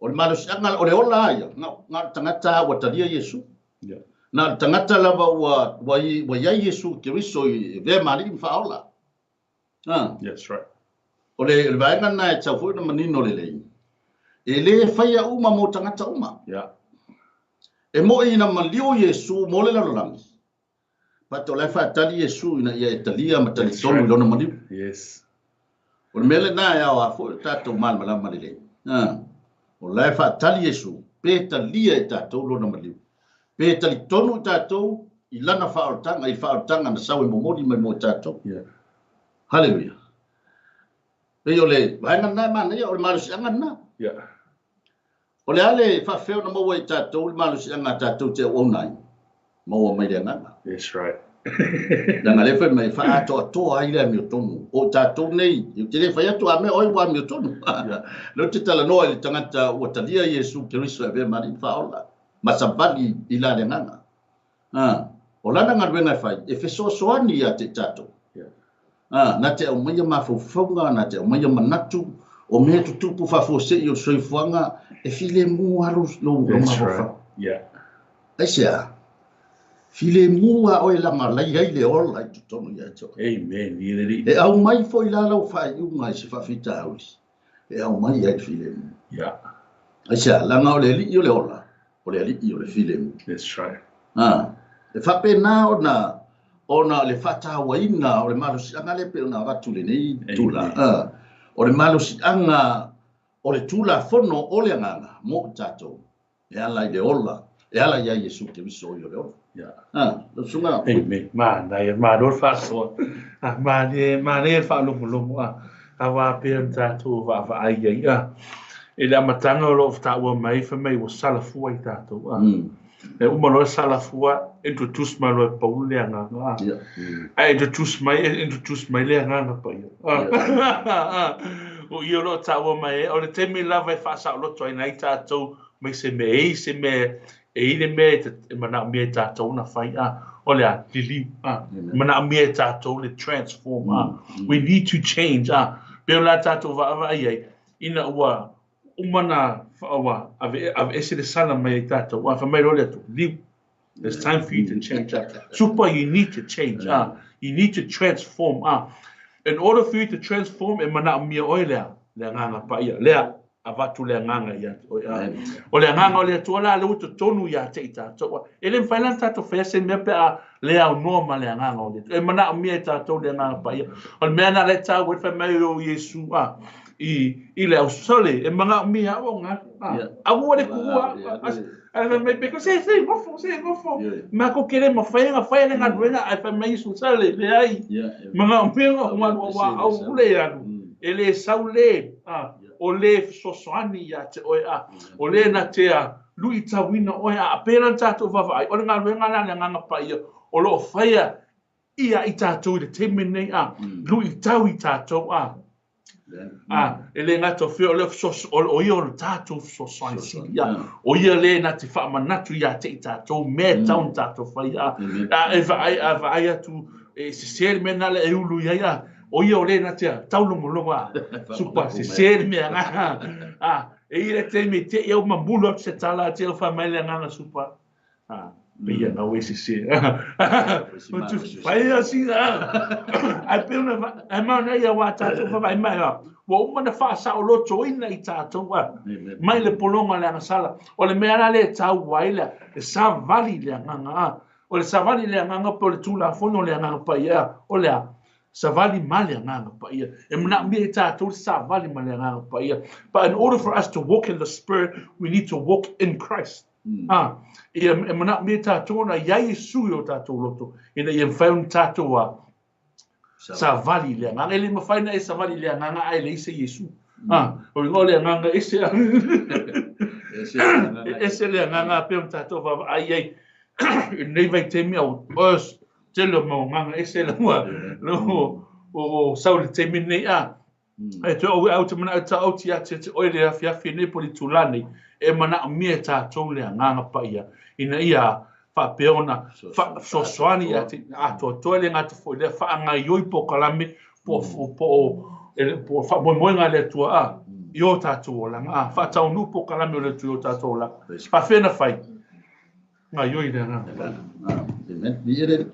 o le malosiaga, o le ola lava ia, na o le tagata ua talia Iesu. Na o le tagata lava ua, ua, ua i ai Iesu Keriso i avea ma alii ma faaola. That's right. O le, o le vaega lena e tatau foi ona manino lelei. E le faia uma mo tagata uma. E moi ina maliu Iesu mo le lalolagi, but o la e faatali Iesu ina ia e talia ma talitonu i lona maliu. Yes. O le mea lena e aoa foi o tatou malamalama lelei. O la e faatali Iesu pe talia e tatou lona maliu. Pe talitonu i tatou i lana faaolataga, i le faaolataga na sau e momoli mai mo i tatou. Haleluia. Pei o le vaega lena e manaia, o le malosiaga lena. O le a le faafefea ona maua e tatou le malosiaga a tatou te auauna ai? Maua mai le agaga. That's right. Leaga lea fai mai, faaatoatoa ai le amiotonu. O tatou nei, ou te le fai atu a mea oi ua amiotonu. Lea ou te talanoa i le tagata ua talia Iesu Keriso e avea ma alii ma faaola, ma savali i la le agaga. O lana galuega e fai, e fesoasoani ia te i tatou. Na te aumaia mafaufauga, na te aumaia manatu, o mea tutupu faafuasei o le soifuaga, e filemu lava lou mafaufau. Aisea? Filemu lava oe leaga la i ai le ola i totonu ia te oe. Amen. E aumai foi la lau faaiuga i se faafitauli, e aumai ai le filemu. Aisea? Leaga o le alii o le ola, o le alii o le filemu. That's right. E faapena ona ona le faatauaina o le malosiaga lea pei ona avatu i lenei tulaga. O le malosiaga o le Tulafono o le Agaga mo i tatou e ala i le ola, e ala ia Iesu Keriso o ia o le ola. Lau susuga. Amen. Manaia, malo le faasoa. Manaia, manaia le faalogologo. Aua pei ona tatou vaavaai ai. I le amataga o lo o taua mai fai mai ua salafua i tatou. E uma loa salafua, introduce mai loa e Paulo le agaga. Ae introduce mai le agaga paia. O ia o lo o taua mai ai, o le taimi lava e faasaoloto ai nai tatou mai se mea e i se mea e i le mea e manaomia e tatou ona fai a o le a liliu a manaomia e tatou le transform a we need to change a pei o la tatou vaavaai ai ina ua uma na ua aveese le sala mai ai tatou a fai mai loa le Atua liliu. It's time for you to change. Super, you need to change. You need to transform. In order for you to transform, e manaomia oe lea, le agaga paia. Lea, avatu le agaga ia te oe. O le agaga o le Atua la, lea ua totonu ia te i tatou. E le mafai la ona tatou faia se mea pe a le aunoa ma le agaga o le Atua. E manaomia e tatou le agaga paia. O le mea lena lea e taua ai fai mai o Iesu i le ausole, e manaomia au au galu. Aua le tuua. Ae fai mai Petero, se, se nofo, se nofo. Matou te le mafai ona fai le galuega, ae fai mai Iesu, sale, leai. Manaomia ona ou alu, aua au le alu, e le sau le, o le fesoasoani ia te oe, o le na te luitauina oe, a pei la ona tatou vaavaai, o le galuega lena a le Agaga Paia o lo o faia. ia i tatou i le taimi lenei a, luitau i tatou a. A, e le gata o fea o lea fesoasoani, o ia o le tatou fesoasoani sili, a, o ia lea na te faamanatu ia te i tatou mea e tatau ona tatou fai, a, a e vaai, a vaai atu e sese le mea na lea e ulu i ai, a, o ia o lea na te taulogologo, a, supa sese le mea na, a, e i ai le taimi e te i au mamulu atu se tala, a te au fai mai le agaga supa, Ah, pei ana ue sese. Fai asi ai pe una ai ma na ia wa tatou fa vai mai ua uma na faasaolotoina i tatou a mai le pologa le agasala. O le mea la le tau ai le e savali le agaga a. O le savali le agaga po o le Tulafono le Agaga Paia o le a? Savali ma le Agaga Paia. E manaomia e tatou le savali ma le Agaga Paia. But in order for us to walk in the Spirit, we need to walk in Christ. A, ia e manaomia e tatou ona i ai Iesu i o tatou loto, ina ia mafai ona tatou a savali i le Agaga. E le mafai ona e savali i le Agaga ae leai se Iesu. A, o le igoa o le Agaga ese a. Ese le Agaga pei ona tatou vaavaai i ai i lenei vaitaimi a ua tele o mau agaga ese la ua o sau i le taimi lenei a. E toe ou au te manao ta au ti ati te oe le afiafi nei po le itula nei, e manaomia e tatou le Agaga Paia ina ia faapea ona fesoasoani ia te atoatoa le gata foi lea faagaioi polokalame po o faamoemoega a le Atua a i o tatou olaga a faataunuu polokalame o le Atua i o tatou olaga. Faafefea ona fai? Gaioi le Agaga Paia. Amen. Viia le Alii.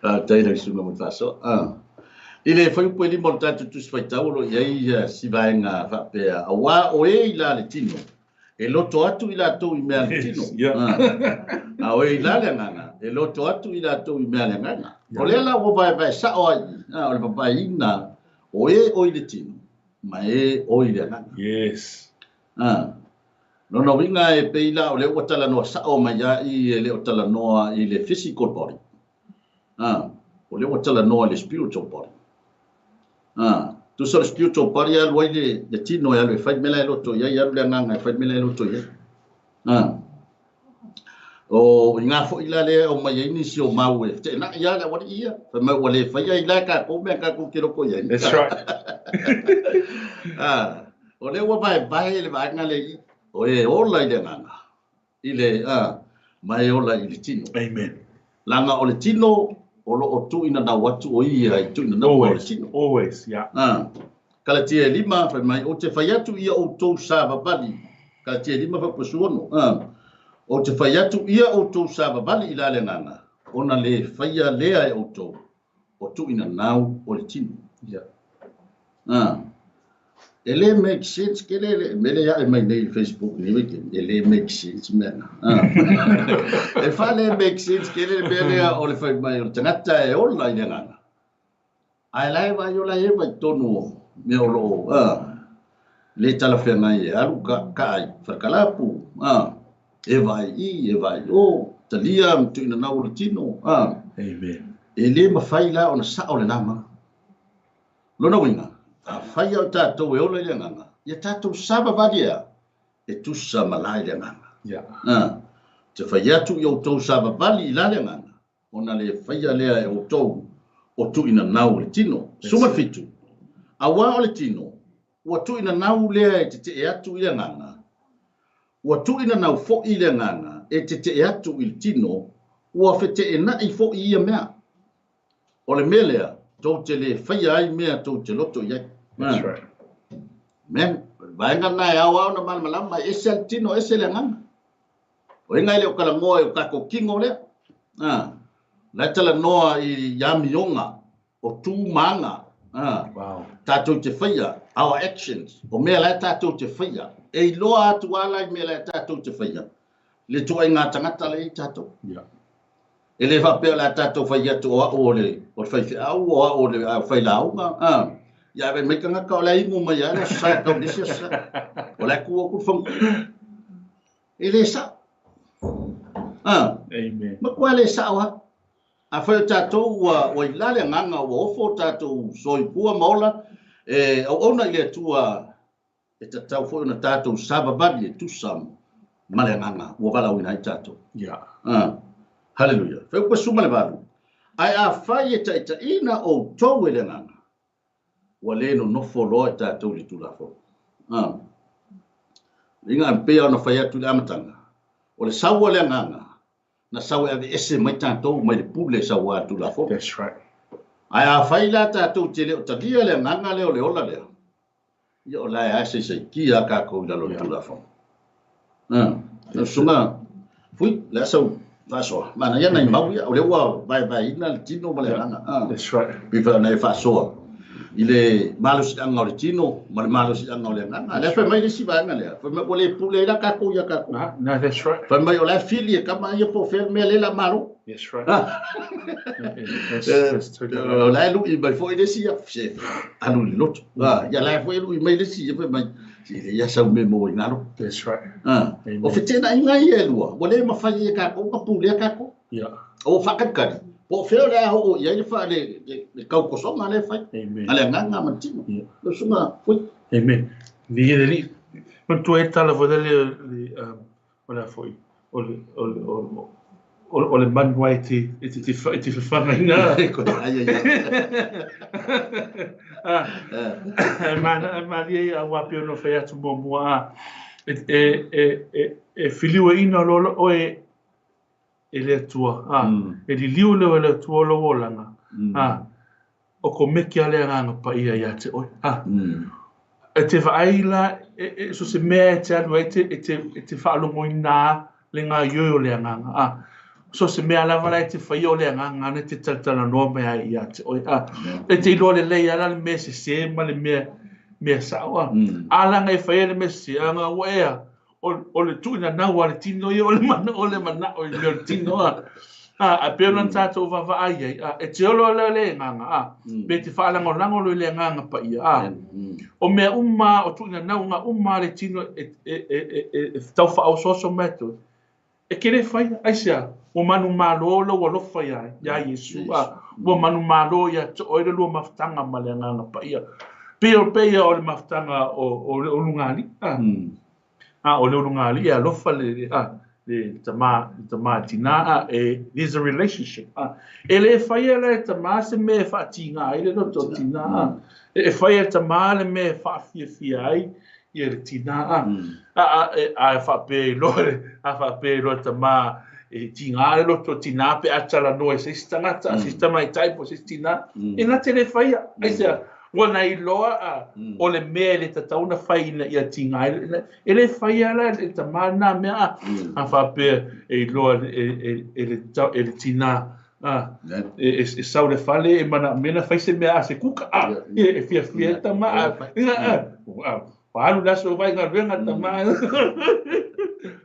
Faafetai lau Susuga mo le faasoa. I le fuaiupu e lima o le tatou Tusi Faitau o lo o i ai si vaega faapea, Auā o e i la le tino, e loto atu i latou i mea a le tino, a o e i la le agaga, e loto atu i latou i mea a le agaga. O lea la ua vaevae sao ai i i, o le vavaeina o e o i le tino ma e o i le agaga. Yes. Lona uiga e pei la o lea ua talanoa sao mai lava i e le o talanoa i le physical body. A, o lea ua talanoa i le spiritual body. A, tusa o le spiritual body e alu ai le, le tino e alu e fai mea la e loto i ai, alu le agaga e fai mea la e loto i ai. A, o i ina foi la lea e aumai ai nisi o mau e feteenai lava le aualii ia, fai mai ua le faia ai la e tatou mea tatou te loto i ai. That's right. A, O lea ua vaevae le vaega lea i i, o e ola i le agaga, i le, a, ma e ola i le tino. Amen. Leaga o le tino o lo o tuuinanau atu o ia i tuuinanau o le tino. Always, yeah. A, Kalatia e lima, fai mai, Ou te fai atu ia outou savavali, Kalatia e lima, fuaiupu 16, a, Ou te fai atu ia outou savavali i la le agaga, ona le faia lea e outou o tuuinanau o le tino. Yeah. A, e le make sense ke le le mele ae mai nei i Facebook nei weekend, e le make sense mea na. E fa le make sense ke le mea lea o le fai mai o le tagata e ola i le agaga. Ae la e vaai o la e vai tonu o mea o lo o le talafeagai e alu ka ka ai falekalapu, e vaai i, e vaai o, talia ma tuuinanau o le tino. Amen. E le mafai la ona sao lena mau. Lona uiga, afai lava o tatou e ola i le agaga, ia tatou savavali ea e tusa ma la i le agaga. Yeah. A, te fai atu i outou savavali i la le agaga, ona le faia lea e outou o tuuinanau o le tino. 17, Auā o le tino, ua tuuinanau lea e tetee atu i le agaga, ua tuuinanau foi le agaga e tetee atu i le tino, ua feteenai foi ia mea. O le mea lea, tou te le faia ai mea tou te loto i ai. That's right. Amen. O le vaega lena e ao lava ona malamalama, e ese lava le tino, ese le agaga. O ai nai le o talanoa i o tatou tino lea. A, la e talanoa i amioga o tu ma aga. A, wow. Tatou te faia, our actions, o mea la e tatou te faia. E iloa atu lava la i mea la e tatou te faia, le ituaiga tagata la e i ai tatou. Yeah. E le faapea o le a tatou fai atu o au o le o le faifeau, o au o le failauga, a. Ia ave mai tagata o le a inu mai lava le Aso Sa e tau i le isi Aso Sa. O le a tu atu le fagu. E le sao. A. Amen. Matua le sao lava. Afai o tatou ua ua i la le agaga ua ofo o tatou soifua ma ola e auauna i le Atua e tatau foi ona tatou savavali e tusa ma le agaga ua valaauina ai tatou. Yeah. Haleluia. Fuaiupu 18. Ae afai e taitaiina outou e le Agaga, ua le nonofo loa i tatou i le Tulafono. A. Inga e pei ona fai atu i le amataga, o le sau a le Agaga, na sau e aveese mai tatou mai le pule sauā i le Tulafono. That's right. Ae afai la tatou te le o talia le Agaga lea o le ola lea, ia o la e lava e saisaitia lava tatou i lalo o le Tulafono. A, lau susuga Fui, o le a sau faasoa? Manaia nai mau ia, o lea ua vaevaeina le tino ma le agaga. A, That's right. pei foi ona e faasoa i le malosiaga o le tino ma le malosiaga o le agaga. Lea fai mai le isi vaega lea, fai mai ua le pule ai la tatou ia tatou. No, no, that's right. Fai mai o la e fili e kama ia po o fea le mea lea o le a malo. That's right. That's totally right. O la e lui mai foi le isi, se alu i le lotu. Ia la e foi e lui mai le isi, ia fai mai, se le ia sau mea maua i galo. That's right. O feteenaiga ia e lua, ua le mafai e tatou ona pulea tatou. O ua faakalikali, po o fea o le a oo i ai le fa, le, le, le tautosoga lea e fai. Amen. A le agaga ma le tino. Lau susuga Fui. Amen. Viia le Alii. Manatua ai le tala foi lele, le, o le a foi, o le, o le, o, o, o le manu ai te, e te, te, e te whawhangaina. Ko te ai ai. Ah, e mana, e malie ia aua pei ona fai atu muamua, a, e, e, e, e, e filiuaina loa oe e le Atua, a, e liliu lea e le Atua o lou olaga, a, o ko meki a le Agaga Paia ia te oe, a. E te vaai la, e, e, so se mea e te alu ai, e te, e te, e te faalogoina le gaoioi o le Agaga, a. So se mea lava la e te faia o le Agaga ana e te talatalanoa mai ai ia te oe, a. E te iloa lelei lava la le mea sese ma le mea, mea sao, a. A laga e faia le mea sese, aga ua ea, o le tuuinanau a le tino ia, o le mana, o le manao i mea o le tino, a. A, ae pei ona tatou vaavaai ai, a, e te olo lea le agaga, a, pe te faalagolago loa i le Agaga Paia, a. O mea uma, o tuuinanauga uma a le tino e, e, e, e, e, e tau faaosooso mai atu, e ke le faia, aisea, ua manumalo lou alofa iā, iā Iesu, a, ua manumalo ia te oe le lua mafutaga ma le Agaga Paia. Pei o, pei o le mafutaga o, o le ulugalii, a. A o le ulugalii e alofa le, a, le tama, le tama tinā, a, e, there's a relationship, a. E le faia la e tama se mea e faatīgā ai le loto o tinā, a. E, e faia e tama le mea e faafiafia ai ia le tinā, a. A, a, e, a e faapea iloa le, a faapea iloa le tama e tīgā le loto o tinā pe a talanoa i se isi tagata, a se isi tamaitai po o se isi tinā, e na te le faia. Aisea, ua na iloa a, o le mea e le tatau ona fai ina ia tīgā ai, e le faia la e le tama lena mea a, a faapea e iloa e, e, e, le, e le tinā, a, e, e, e sau le fale e manaomia ona fai se mea a se kuka, a, e, e fiafia ai le tama, a, a, a, ua alu le aso vaai galuega le tama,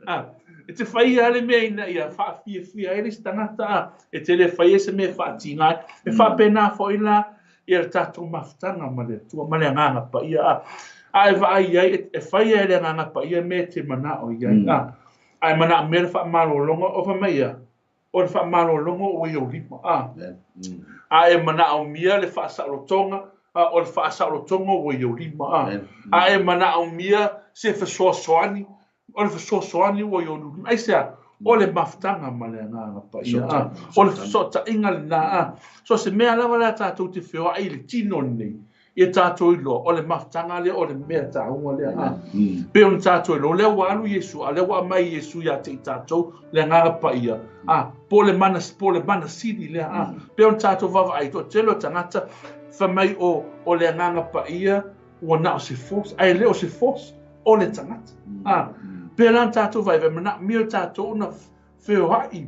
a, e te faia lava le mea ina ia faafiafia ai le isi tagata, a, e te le faia se mea e faatīgā ai. E faapena foi la ia le tatou mafutaga ma le Atua, ma le Agaga Paia, a, a e vaai ai, e, e faia e le Agaga Paia mea e te manao i ai, a, a e manaomia le faamalologa, o fai mai ia, o le faamalologa ua i ou lima, a, a e manaomia le faasaolotoga, a, o le faasaolotoga ua i ou lima, a, a e manaomia se fesoasoani, O le fesoasoani ua i ou lima. Aisea? O le mafutaga ma le Agaga Paia. A, o le fesootaiga lena. A, so se mea lava lea tatou te feoai i le tino lenei, ia tatou iloa, o le mafutaga lea, o le mea taua lea. A, pei ona tatou iloa, o lea ua alu Iesu, a o lea ua aumai Iesu ia te i tatou, le Agaga Paia, a, po o le mana, po o le mana sili lea. A, pei ona tatou vaavaai, toatele o tagata, fai mai o, o le Agaga Paia ua na o se force, ae le o se force, o le tagata. A, pēlā na tatou vaivai, manaomia tatou ona feoai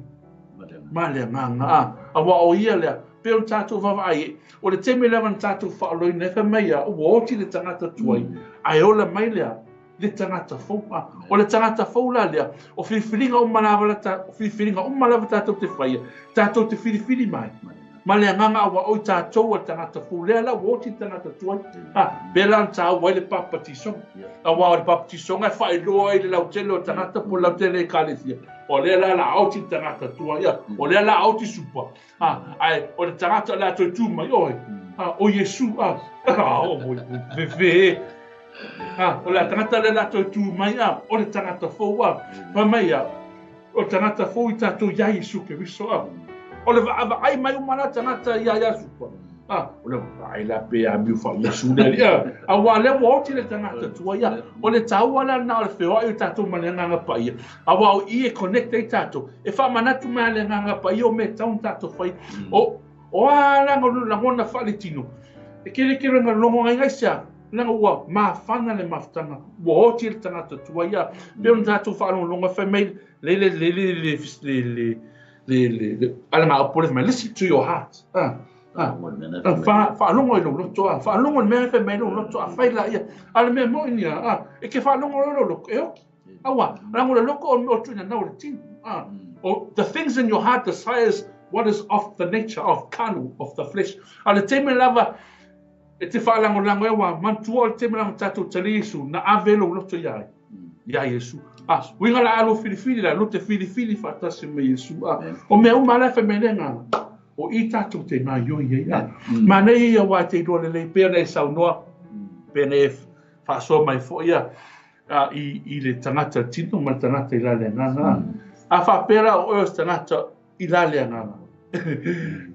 ma le Agaga. A, aua o ia lea, pei ona tatou vaavaai ai, o le taimi lava na tatou faaoloina ai, fai mai a, ua oti le tagata tuai, ae ola mai lea le tagata fou. A, o le tagata fou la lea, o filifiliga uma lava la ta, o filifiliga uma lava tatou te faia, tatou te filifili mai ma le Agaga aua o i tatou a le tagata fou lea la ua oti le tagata tuai. A, pēlā na tāua ai le papatisoga. Aua o le papatisoga e faailoa ai le lautele o le tagata po o le lautele ekalesia. O lea la la oti le tagata tuai, a, o lea la oti supa. A, ae o le tagata o le a toe tu mai oe, a, o Iesu, a, a, o moi, fefe. A, o le tagata lea la toe tu mai, a, o le tagata fou, a, fai mai, a, o le tagata fou i tatou iā Iesu Keriso, a. O le vaavaai mai uma la tagata ia ia Supa. Ah, o le vaai la pe amiu faa-Iesu le alii. Auā lea ua oti le tagata tuai. O le taua la lena o le feoai o tatou ma le Agaga Paia. Auā o i e connect ai tatou. E faamanatu mai lava le Agaga Paia o mea e tatau ona tatou faia. O a la lagona faaletino, e kerekere ona logo ai aisea, leaga ua mafana le mafutaga, ua oti le tagata tuai. Pei ona tatou faalogologo fai mai le le le le le le le le le alagaupu le fai mai, listen to your heart. Faalogo i lou loto, faalogo i le mea e fai mai lou loto, afai laia. A o le mea moni ia, e ke faalogo loa lou loto, e oki. Aua, leaga o le loto o le mea o tuuina nau e le tino. The things in your heart desires what is of the nature of carnal, of the flesh. A o le taimi lava e te faalagolago ai, aua manatua o le taimi lava na tatou talia Iesu, na ave lou loto ia ai, ia Iesu. A, uiga la a lou filifili la, lou te filifili faatasi ma Iesu. A, o mea uma la e fai mai le agaga, o i tatou te gaioi ai. A, manaia ia aua e te iloa lelei, pei ona e saunoa, pei ona e faasoa mai foi ia, i le tagata tino ma le tagata i la le agaga. A faapea la o oe o se tagata i la le agaga.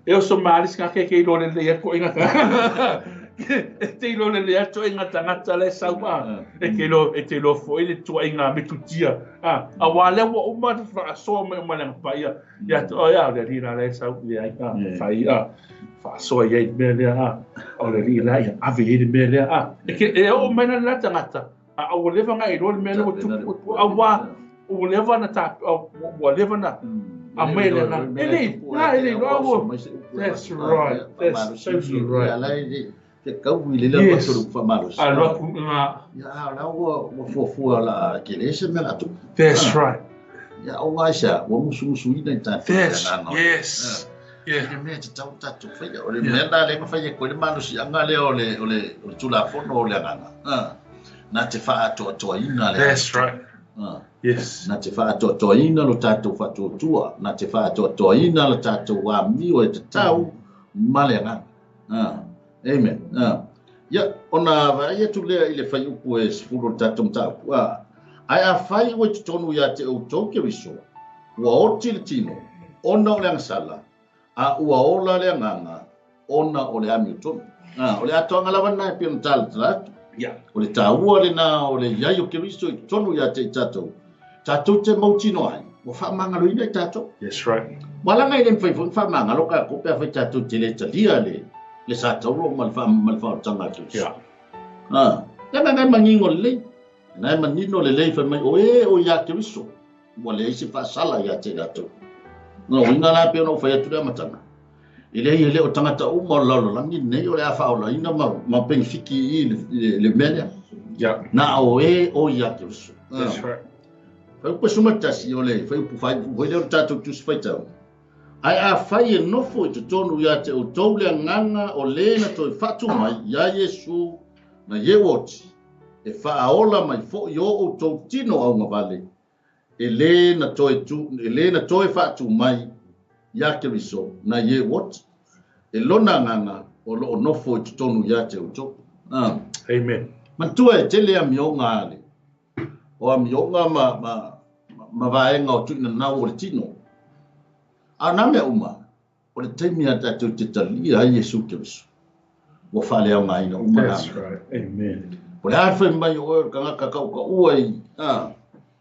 E oso ma le isi tagata e te iloa lelei atu ai tagata. E te iloa lelei atu ai tagata la e sau a. E te iloa, e te iloa foi le tuuaiga metotia. A, auā lea ua uma ona faasoa mai o le Agaga Paia. Ia te oe, a, o le alii la la e sau, leai, a, fai, a, faasoa i ai le mea lea, a, o le alii la ia ave i ai le mea lea, a. E, ke, e oo mai la le la tagata, a ua leva ona e iloa le mea lea ua tupu, auā ua leva ona ta, ua leva ona aumai le agaga. E le i, a, e le iloa ua, that's right, that's totally right. Te kau i le lea Yes. atu le faamalosi. Alu atu nga. Ia, a la ua ua fuafua la ke le se mea la tupu. That's right. Ia, o ngai sa, ua musumusuina i tatou That's, le agaga o le- yes. Yeah. Le mea e tatau ona tatou faia. O le mea lena lea na fai atu ai le malosiaga lea o le, o le, o le Tulafono o le agaga. Na te faaatoatoaina le That's right. Yes. Na te faaatoatoaina lo tatou faatuatua, na te faaatoatoaina lo tatou amio e tatau ma le agaga. Amen. Ia, ona vaai atu lea i le fuaiupu e 10 o le tatou mataupu. Ae afai ua i totonu ia te outou Keriso, ua oti le tino, ona o le agasala, a ua ola le agaga, ona o le amiotonu. O le atoaga lava lena e pei ona talatala atu. O le taua lena o le i ai o Keriso i totonu ia te i tatou, tatou te mautinoa ai, ua faamagaloina i tatou. That's right. Ua laga e le mafai foi ona faamagalo tatou pe afai tatou te le talia le sa tauro ma le faaolataga a Keriso. Leaga na e manino lelei. Na e manino lelei fai mai, o e o ia Keriso, ua leai se faasala ia te i latou. No, uiga la pei ona ou fai atu le amataga. E leai e le o tagata uma o le lalolagi lenei o le a faaolaina ma penefiti i le mea lea. Na o e o ia Keriso. That's right. Fuaiupu 11 o le fuaiupu faaiupu foi lea o le tatou Tusi Faitau. Ae afai e nofo i totonu ia te outou le agaga o le na toe faatu mai iā Iesu na ie ua oti, e faaola mai foi o outou tino augavale, e le na toe tu, e le na toe faatu mai iā Keriso na ie ua oti, e lona agaga o lo o nofo i totonu ia te outou. Amen. Manatua e tele amioga a le o amioga ma, ma, ma vaega o tuuina nau o le tino. A o nā mea uma, o le taimi a tatou te talia ai Iesu Keriso, ua faaleaogaina uma nā That's mea. right. Amen. O le a fai mai o oe o le tagata kaʻukaʻua i, a,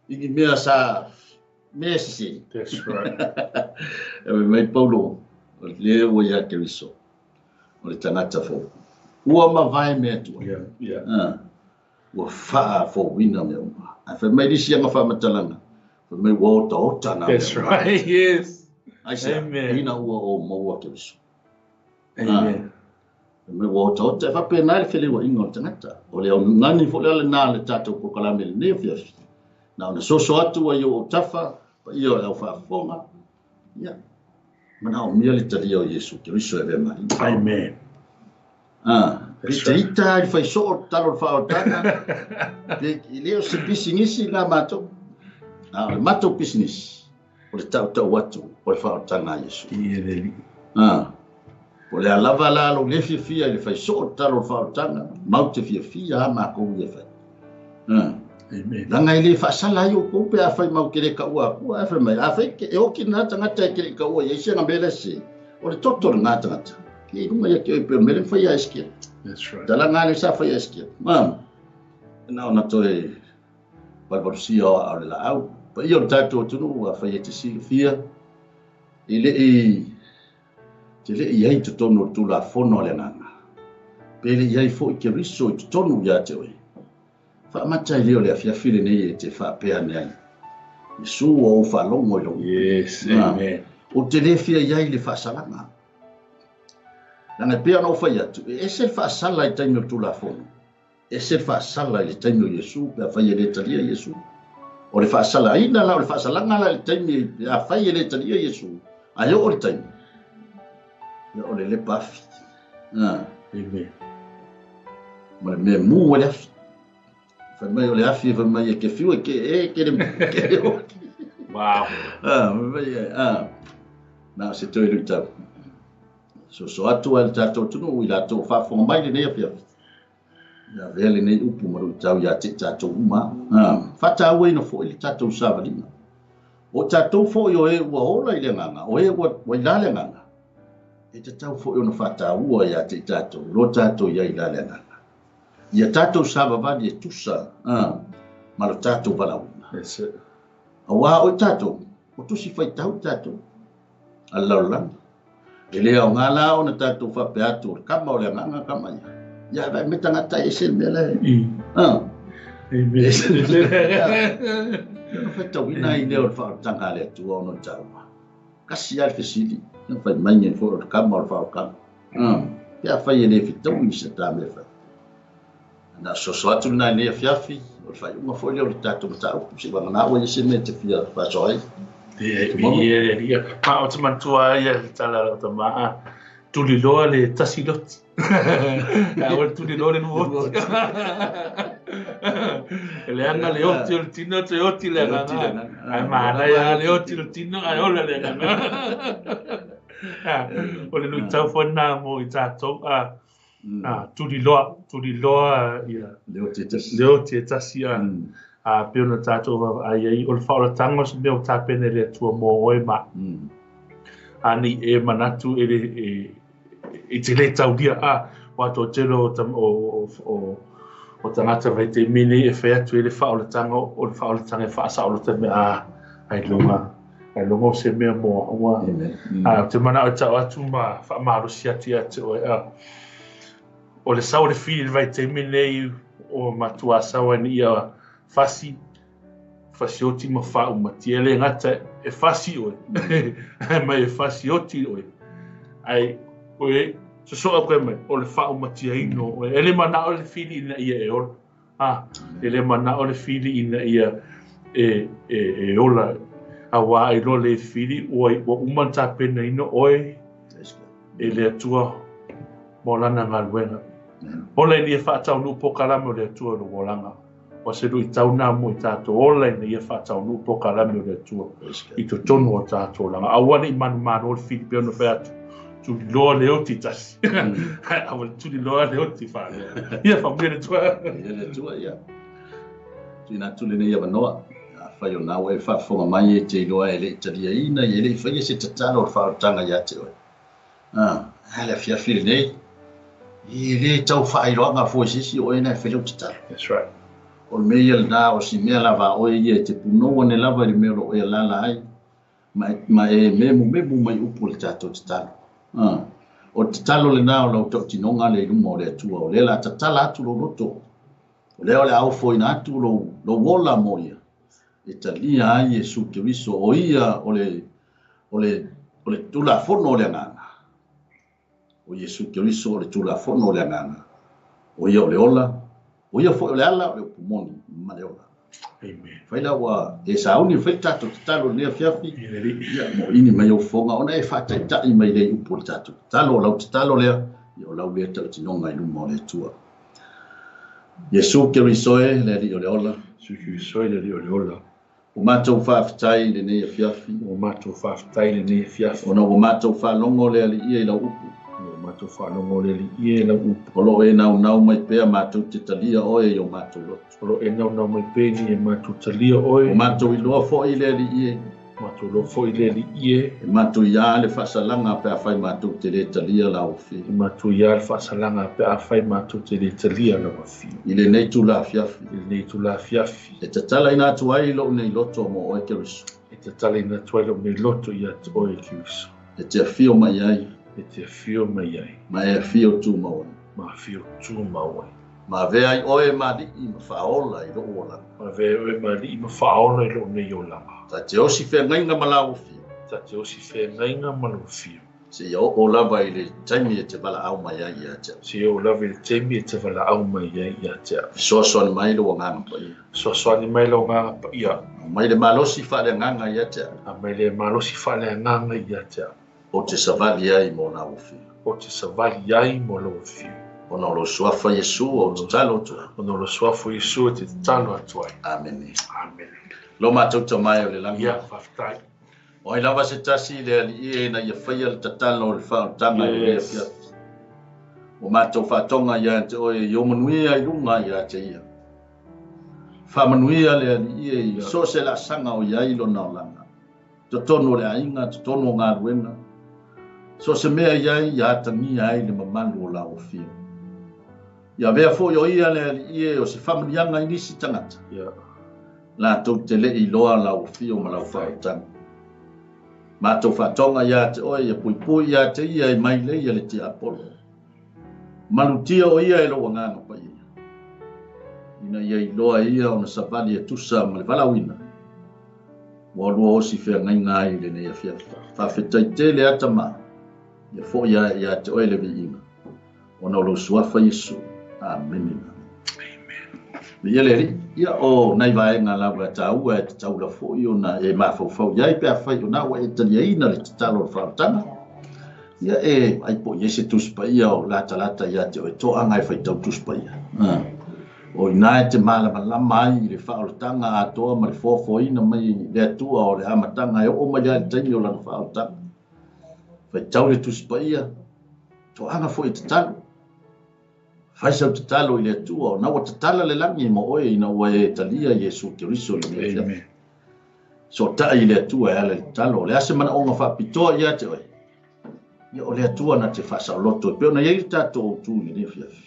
i ni mea sa mea sese. That's right. E fai mai Paulo, o lea ua iā Keriso, o le tagata fou. Ua mavae mea tuai. Yeah. Ua faafouina mea uma. Ae fai mai le isi aga faamatalaga, fai mai ua otaota nā mea That's uma. right, yes. Aisea? Amen. Ina ua o maua Keriso. Amen. Fai mai ua otaota, e faapena le feleuaiga o le tagata. O le augani foi lea lena le tatou polokalame i lenei afiafi. Na ona soso atu ai i ou autafa, paia o le au faafofoga, ia, manaomia le talia o Iesu Keriso e avea ma Alii. Amen. Pe te ita i le fai soo o talo o le faaolataga, pe e le o se pisinisi na matou. A o le matou pisinisi, o le tautau atu o le faaolataga a Iesu. I le Alii. Po o le a lava la lou le fiafia i le fai soo o talo o le faaolataga, matou te fiafia lava matou ia fai. Amen. Leaga e le faasala ai outou pe afai matou te le taua atua, ae fai mai, afai e oti lena tagata e te le i taua i ai se mea la e sese, o le toto o lena tagata, e i luga ia te oe pei o le mea lea na faia e Esekiela. That's right. Tala lea sa faia e Esekiela. Ma, na ona toe valuvalusia o aa o le laau. Paia o le tatou atunuu, afai e te silafia, e le i te le i ai i totonu o le Tulafono a le Agaga, pe le i ai foi Keriso i totonu ia te oe. Faamata ai lea o le afiafi lenei e te faapea ane ai, Iesu, ua ou faalogo i lou upu. Yes, amen. Ou te le fia i ai i le faasalaga. Leaga e pei ona ou fai atu, e ese le faasala i taimi o le Tulafono, ese le faasala i le taimi o Iesu pe afai e le talia Iesu. O le faasalaina la, o le faasalaga la i le taimi pe afai e le talia Iesu, ae oo le taimi, ia o le lepa afi. Amen. Ma le mea mu ai le afi. Fai mai o le afi, fai mai e ke fiu e ke e ke le ke le oki. Wow. Ah, fai mai e, ah. Na o se toe luitau. Soso atu ai le tatou atunuu i latou o faafofoga mai lenei afiafi. Ia avea lenei upu ma luitau ia te i tatou uma. Faatauaina foi le tatou savaliga. O tatou foi o e ua ola i le agaga, o e ua i la le agaga, e tatau foi ona faataua ia te i tatou, lo tatou i ai i la le agaga. Ia tatou savavali e tusa ma lo tatou valaauina. That's it. Auā o i tatou, o tusi faitau i tatou a le lalolagi. E le aoga la ona tatou faapea atu o le kama o le agaga kama ia. Ia vaai mai tagata e ese le mea la e. Ese le mea. Ona faitauina ai lea o le faaolataga a le Atua ona o le taua. Kasi lava le fesili, na fai mai nei foi o le kama o le faaolataga. Pe afai e le fetaui se ta mea fai. Na soso atu lena i lenei afiafi, o le faaiuga foi lea o le tatou mataupu, seivagana ua i ai se mea e te fia faasoa ai. Ia, ma ou te manatua ai le tala a lau tama, a tuliloa le tasi loti. Aua le tuliloa le lua oti. E leaga le oti o le tino, toe oti le agaga. Ae manaia le oti o le tino, ae ola le agaga. O le luitau foi lena mo i tatou. Tuliloa, tuliloa ia le oti e tasi. Le oti e tasi a. A pei ona tatou vaavaai ai, o le faaolataga o se mea ua tapena e le Atua mo oe ma a nei e manatu e le e te le taulia a aua toatele o o o tagata vaitaimi nei e fai atu ai le faaolataga o le faaolataga e faasaolota mea a ailoga ailoga o se mea mo au a. A ou te manao e tau atu ma faamalosi atu ia te oe a o le sau o le fili i le vaitaimi nei ua matua sau ai ina ia fasi fasioti ma faaumatia. E le gata e fasi oe, ae mai e fasioti oe. Ae oe sosoa koe mai, o le faaumatiaina o oe. E le manao le fili ina ia e ola. A, e le manao le fili ina ia e, e, e ola. Auā e iloa le fili ua, ua uma ona tapenaina oe e le Atua mo lana galuega. Ola ina ia faataunuu polokalame o le Atua i lou olaga. O se luitau lena mo i tatou, ola ina ia faataunuu polokalame o le Atua i totonu o tatou olaga. Aua ne i manumalo le fili pei ona fai atu, tuliloa le oti tasi. Aua le tuliloa le oti faalua. Ia faamanuia le Atua. Ia le Atua, ia. Tuuina atu lenei avanoa. Afai o lena ua e faafofoga mai e te iloa e le i taliaina, e le i faia se tatalo o le faaolataga ia te oe. A, le afiafi lenei, e le tau faailoaga fua i se isi o oe na e fai lau tatalo. That's right. O le mea ia lena, o si mea lava a oe ia e te punou ane lava i le mea o lo o e alaala ai, ma e, ma e memumemu mai upu o le tatou tatalo. O le tatalo lena o lau tautinoga lea i luma o le Atua, o lea o le a tatala atu lou loto, o lea o le a ofoina atu lou, lou ola mo ia, e talia ai Iesu Keriso, o ia o le, o le, o le Tulafono o le Agaga. O Iesu Keriso o le Tulafono o le Agaga. O ia o le ola, o ia foi o le ala, o le upu moni ma le ola. Amen. Fai la ua e sauni e fai le tatou tatalo i lenei afiafi. Ia, moini mai ou fofoga ona e faataitai mai lea i upu o le tatou tatalo. O lau tatalo lea, ia o lau lea tautinoga i luma o le Atua. Iesu Keriso e, le Alii o le ola. Iesu Keriso e, le Alii o le ola. Ua matou faafetai i lenei afiafi. Ua matou faafetai i lenei afiafi. Ona ua matou faalogo le Alii ia i lau upu. Ua Matou faalogo le Alii e i lau upu. O lo o e naunau mai pea matou te talia oe i o matou loto. O lo o e naunau mai pea ina ia matou talia oe. Ua matou iloa foi le Alii e. Ua matou iloa foi le Alii e. E matuia le faasalaga pe afai matou te le talia lau afio. E matuia le faasalaga pe afai matou te le talia lau afio. I lenei itula afiafi. I lenei itula afiafi. E tatalaina atu ai lou nei loto mo oe Keriso. E tatalaina atu ai lou nei loto ia te oe Keriso. E te afio mai ai. E te afio mai ai. Ma e afio tumau ai. Ma afio tumau ai. Ma avea ai oe ma alii ma faaola i lou olaga. Ma avea ai oe ma alii ma faaola i lou nei olaga. Ta te osi feagaiga ma lau afio. Ta te osi feagaiga ma lou afio. Seia oo lava i le taimi e te valaau mai ai ia te au. Seia oo lava i le taimi e te valaau mai ai ia te au. Fesoasoani mai lou Agaga Paia. Fesoasoani mai lou Agaga Paia. Aumai le malosi faaleagaga ia te au. Aumai le malosi faaleagaga ia te au. Ou te savali ai mo lau afio. Ou te savali ai mo lou afio. Ona o lou Suafa Iesu ou te tatalo atu ai. Ona o lou Suafa Iesu ou te tatalo atu ai. Amene. Amene. Lo matou Tama e o le lagi. Ia, faafetai. O ai lava se tasi i le Alii e ina ia faia le tatalo o le faaolataga i lenei afiafi. Ua matou faatoga ia te oe i o manuia i luga ia te ia. Faamanuia le Alii e i so o se laasaga o i ai lona olaga, totonu o le aiga, totonu o galuega, so o se mea i ai ia atagia ai le mamalu o lau afio. Ia avea foi o ia le Alii e o se faamanuiaga i nisi tagata. Latou te le i iloa lau afio ma lau faautaga. Matou faatoga ia te oe ia puipui ia te ia e mai lei a le tiapolo. Malutia o ia e lou Agaga Paia, ina ia iloa e ia ona savali e tusa ma le valaauina ua lua osi feagaiga ai i lenei afiafi. Faafetai tele a Tama, ia foi ae ia te oe le viiga. Ona o lou Suafa Iesu. Amene. Viia le Alii. Ia, o nai vaega lava e taua e tatau la foi ona e mafaufau i ai pe afai o na ua e taliaina le tatalo o le faaolataga. Ia, e ai po i ai se Tusi Paia o latalata ia te oe toaga e faitau Tusi Paia. O ina e te malamalama ai i le faaolataga atoa ma le foafoaina mai le Atua o le amataga e oo mai lava i le taimi o lana faaolataga. Faitau le Tusi Paia, Toaga foi e tatalo. Fai sau tatalo i le Atua, ona ua tatala le lagi mo oe ina ua e talia Iesu Keriso i lenei afiafi. Sootai i le Atua e ala i le tatalo. O le a se manaoga faapitoa ia te oe? Ia, o le Atua na te faasaoloto e pei ona i ai le tatou autu i lenei afiafi.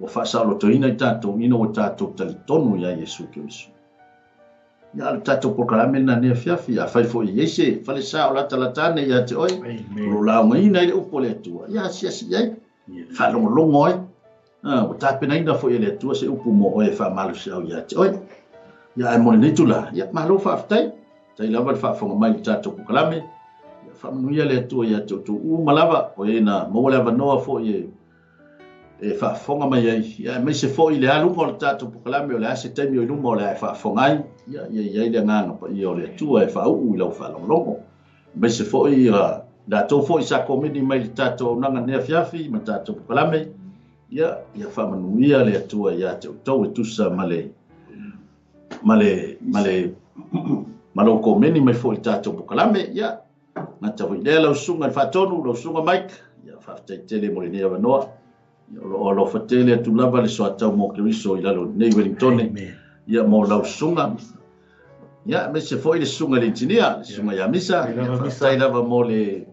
Ua faasaolotoina i tatou ina ua tatou talitonu iā Iesu Keriso. Ia, a o le tatou polokalame lena nei afiafi, afai foi e i ai se falesa o latalata ane ia te oe, o lo o laugaina ai le upu a le Atua, ia asiasi i ai, faalogologo ai. Ua tapenaina foi e le Atua se upu mo oe e faamalosiau ia te oe. Ia, ae mo lenei itula, ia, malo faafetai. Faafetai lava le faafofoga mai i le tatou polokalame. Ia, faamanuia le Atua ia te outou uma lava, o e na maua le avanoa foi e e faafofoga mai ai, ia, aemaise foi le aluga o le tatou polokalame, o le a se taimi o i luma o le a e faafofoga ai, ia, ia i ai le agaga paia o le Atua e faauu i lau faalogologo. Aemaise foi ia latou foi sa komeni mai i le tatou auaunaga nei afiafi ma le tatou polokalame, ia, ia faamanuia le Atua ia te outou e tusa ma le ma le ma le ma lou komeni mai foi i le tatou polokalame, ia, Gata foi lea lau susuga i le Faatonu, lau susuga Mike, ia faafetai tele mo lenei avanoa. Ia, o lo o alofa tele atu lava le soatau mo Keriso i lalo nei Wellingtone. Ia mo lau susuga. Ia, aemaise foi le susuga i le inisinia, le susuga ia Misa. Ia, faafetai lava mo le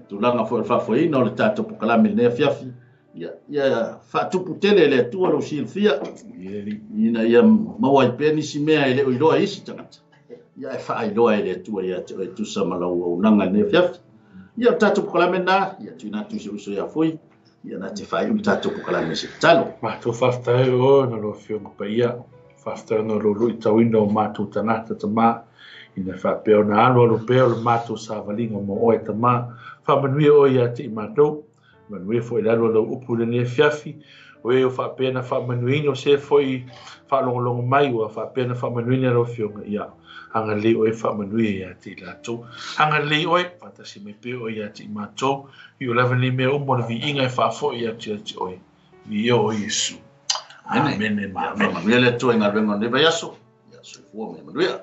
tulaga foi o le faafoeina o le tatou polokalame i lenei afiafi. Ia, ia faatupu tele e le Atua lou silafia, ina ia maua ai pea nisi mea e le o iloa e isi tagata. Ia, ae faailoa e le Atua ia te oe e tusa ma lau auaunaga i lenei afiafi. Ia, o le tatou polokalame lena, ia tuuina atu i si ou uso ia Fui, ia na te faaiu le tatou polokalame i se tatalo. Matou faafetai ai oe ona lou Afioga Paia, faafetai ona o lou luitauina o matou tagata Tama, ina faapea ona alualu pea o le matou savaliga mo oe Tama, faamanuia oe ia te i matou. Manuia foi le alu a lau upu i lenei afiafi, o e o faapea na faamanuiina, o se foi faalogologo mai ua faapea na faamanuiina e lau Afioga, ia agalelei oe faamanuia ia te i latou. Agalelei oe, faatasi mai pea oe ia te i matou, i o lava nei mea uma o le viiga e faafoi atu ia te oe. Viia oe Iesu. Amene ma amene. Faamanuia le Atua i galuega o lenei vaiaso. Ia soifua ma ia manuia.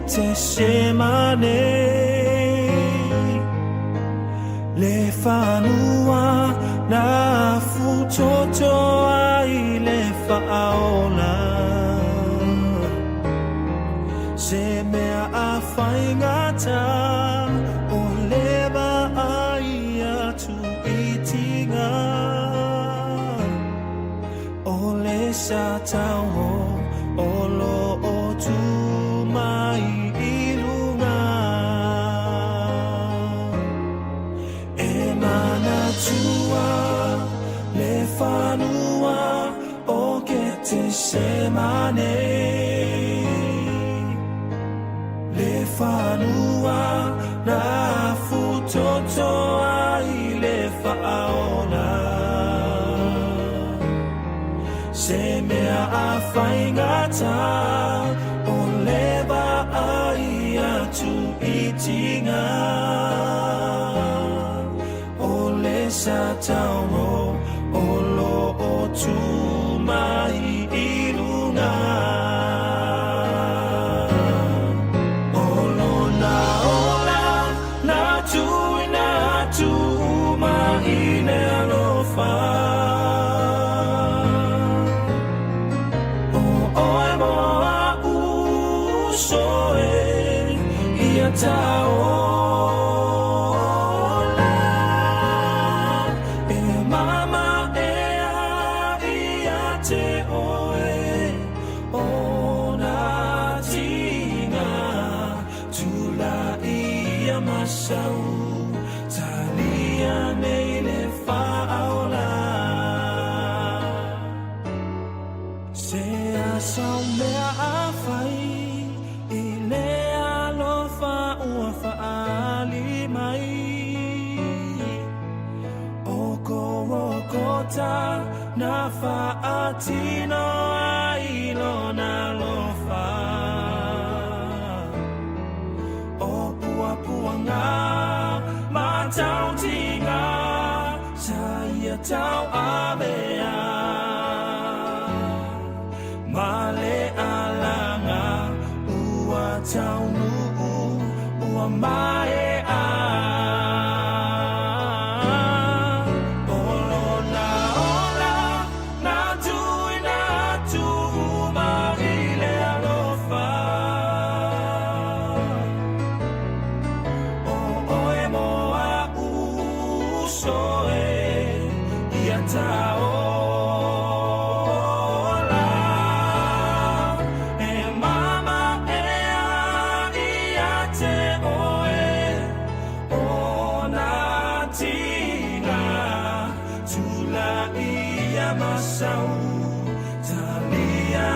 Ketesemane, le fanua na futoto ai le faaola. Se mea a faigata o le vaai atu i tiga, o le sa tauo o lo o tu mai i luga. E manatua le fanua o Ketesemane, le fanua na futoto ai le faaola. Se mea a faigata o le vaai atu i tiga, o le sa tauo o lo o tu mai i luga. O lona ola na tuuina atu uma i le alofa. O oe mo a'u uso e, ia ta ola. E mamaea ia te oe ona tiga, tulaia masau talia nei le faaola. Se aso mea a fai i le alofa ua faaali mai, o Kolokota na faatino ai lona alofa. O puapuaga matautiga sa ia tauavea, ma le alaga ua taunuu ua maea. O lona ola na tuuina atu uma i le alofa. O oe mo a'u uso e, ia ta ola. E mamaea ia te oe ona tiga, tulaia masau talia.